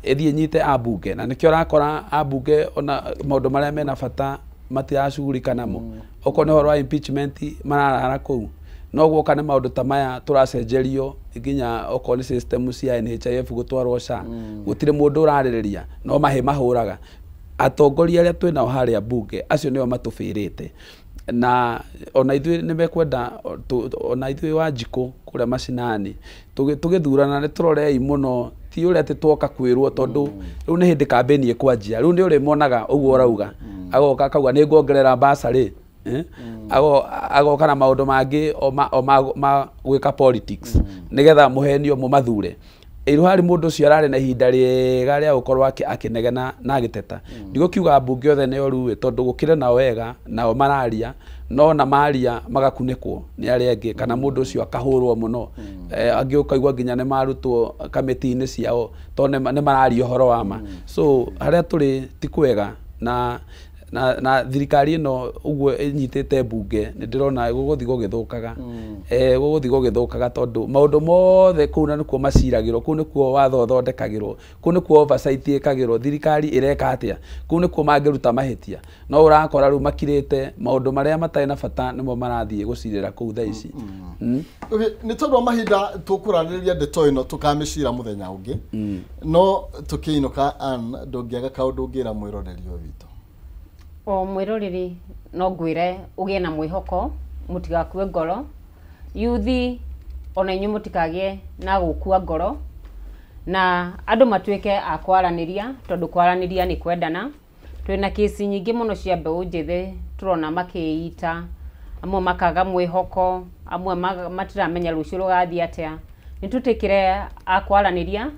ĩthiĩ nyite ambunge, na nĩkĩo ũrakora ambunge ona maũndũ marĩa mena bata matiracugurika namo. Okorwo nĩ ũhoro wa impeachment mararara kũu, no guoka nĩ maũndũ ta maya tũracenjerio, nginya okorwo nĩ system cia NHIF gũtwarwo SHA, gũtirĩ mũndũ ũrarĩrĩria, no mahĩ mahũraga. Atongoria arĩa twĩnao harĩa mbunge, acio nĩo matũbĩrĩte, na ona ithuĩ nĩ mekwenda ona ithuĩ Wanjikũ kũrĩa macinani tũgĩthurana nĩ tũrorei mũno, ti ũrĩa atĩ twoka kwĩrwo, tondũ rĩu nĩ hĩndĩ kambĩni ĩkwanjia. Rĩu nĩ ũrĩmonaga ũguo ũrauga, agoka akauga nĩ nguongerera basarĩ, eh? Agoka na maũndũ mangĩ o ma gwĩka politics nĩgetha mũhenio mũmathure. Ĩru harĩ mũndũ ũcio ararĩ na ihinda rĩega rĩa gũkorwo akĩnegena na agĩteta. Ndigũkiuga mbunge othe nĩ oru ĩ, tondũ gũkĩrĩ nao wega, nao mararia, no na maria magakunĩkwo nĩ arĩa angĩ, kana mũndũ ũcio akahũrwo mũno. Angĩ ũkaigua nginya nĩ marutwo kamĩtĩ-inĩ ciao tondũ nĩ mararia ũhoro wa ma. So harĩa tũrĩ ti kwega, na thirikari ĩno ũguo ĩnyitĩte mbunge, nĩ ndĩrona gũgũthiĩ gũgĩthũkaga, gũgũthiĩ gũgĩthũkaga, tondũ maũndũ mothe kũu na nĩkuo maciragĩrwo, kũu nĩkuo watho ũthondekagĩrwo, kũu nĩkuo oversight ĩkagĩrwo, thirikari ĩreka atĩa, kũu nĩkuo mangĩruta mahĩtia. No ũrakora rĩu makirĩte, maũndũ marĩa matarĩ na bata nĩmo marathiĩ gũcirĩra kũu thaa ici. Okay, nĩ tondũ wa mahinda tũkũranĩrĩria ndeto ĩno, tũkamĩcira mũthenya ũngĩ. No tũkĩinũka, Ann, ndũngĩaga kaũndũ ũngĩra mwĩroreri ũyũ witũ? O mwĩroreri no ngwĩre ũgĩe na mwĩhoko, mũtigakue ngoro. Yuthi ona inyuĩ mũtikagĩe na gũkua ngoro, na andũ matuĩke a kwaranĩria, tondũ kwaranĩria nĩ kwendana. Twĩna kĩci nyingĩ mũno cia mbeũ njĩthĩ tũrona makĩita, amwe makaga mwĩhoko, amwe matiramenya rũciũ rũgathiĩ atĩa. Nĩ tũtĩkĩre a kwaranĩria,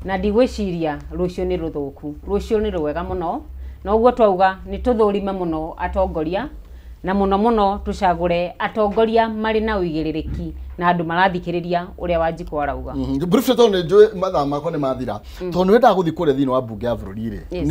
na ndigwĩciria rũciũ nĩ rũthũku, rũciũ nĩ rwega mũno. Na ũguo twauga nĩ tũthũrime mũno atongoria, na mũno mũno tũcagũre atongoria marĩ na ũigĩrĩrĩki na andũ marathikĩrĩria ũrĩa Wanjikũ arauga. Briefly, tondũ nĩ njũĩ mathaa makwa nĩ mathira, tondũ nĩ wendaga gũthiĩ kũrĩa thĩinĩ wa mbunge ya bũrũri rĩ,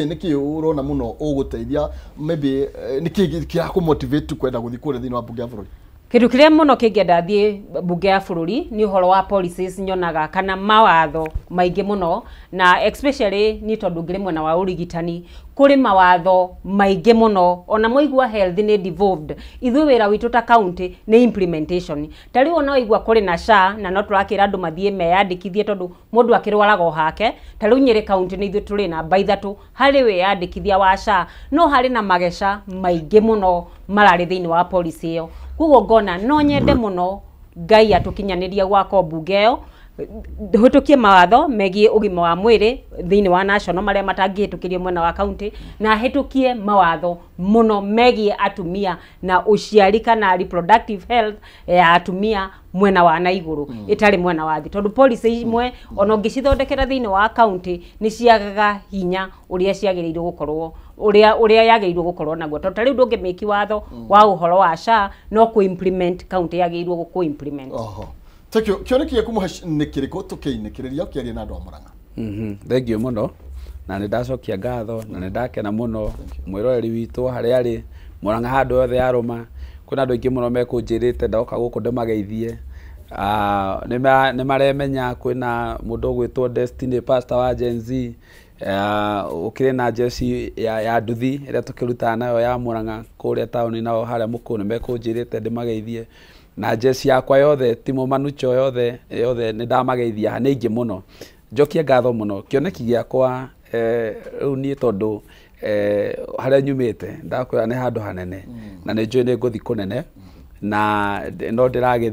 nĩkĩ ũrona mũno ũgũteithia, maybe nĩkĩ kĩrakũ kwenda gũthiĩ kũrĩa thĩinĩ wa mbunge ya bũrũri? Kĩndũ kĩrĩa mũno kĩngĩenda thiĩ mbunge ya bũrũri nĩ ũhoro wa policies nyonaga kana mawatho maingĩ mũno, na especially ni tondũ ngĩrĩ mwena wa ũrigitani, kũrĩ mawatho maingĩ mũno. Ona mwaigua health nĩ devolved, ithuĩ wĩra witũ ta county nĩ implementation. Ta rĩu ona waigua kũrĩ na SHA, na no tũrakĩra andũ mathiĩ meyandĩkithie, tondũ mũndũ akĩrwaraga o hake. Ta rĩu Nyĩrĩ county nĩ ithuĩ tũrĩ namba 3 harĩ wĩyandĩkithia wa SHA, no harĩ na mageca maingĩ mũno mararĩ thĩinĩ wa policy ĩyo. Koguo ngona no nyende mũno Ngai atũkinyanĩria gwakwo mbunge ĩyo, hũtũkie mawatho megiĩ ũgima wa mwĩrĩ thĩinĩ wa national marĩa matangĩhĩtũkĩrio mwena wa county, na hĩtũkie mawatho mũno megiĩ atumia na ũciari kana reproductive health ya atumia mwena wa na igũrũ, ĩtarĩ mwena wa thĩ, tondũ policy imwe ona ũngĩcithondekera thĩinĩ wa county nĩ ciagaga hinya ũrĩa ciagĩrĩirwo gũkorwo, ũrĩa yagĩrĩirwo gũkorwo naguo, tondũ ta rĩu ndũngĩmĩki watho wa ũhoro wa SHA, no kũ-implement county yagĩrĩirwo kũ-implement. Oho. Thank you. Kĩoneki gĩaku mũhe nĩ kĩrĩkũ tũkĩinĩkĩrĩria ũkĩaria na andũ a Mũrang'a? Thank you mũno, na nĩ ndacokia ngatho na nĩ ndakena mũno. Mwĩroreri witũ harĩa arĩ Mũrang'a, handũ yothe yarũma, kwĩna andũ aingĩ mũno mekũnjĩrĩte ndoka gũkũ ndĩmageithie. Nĩ maremenya kwĩna mũndũ ũgwĩtwo Destiny, pastor wa Gen Z, ũkĩrĩ na jeci ya nduthi ĩrĩa tũkĩrutaga nayo ya Mũrang'a kũrĩa taũni, nao harĩa mũkũyũ nĩ mekũnjĩrĩte ndĩmageithie, na jeci yakwa yothe, timu manucho yothe yothe, nĩ ndamageithia nĩ aingĩ mũno. Njokie ngatho mũno. Kĩoneki gĩakwa, rĩu niĩ tondũ Harĩa nyumĩte ndakwĩra nĩ handũ hanene na nĩ njũĩ nĩ ngũthiĩ kũnene na no ndĩragĩthiĩ.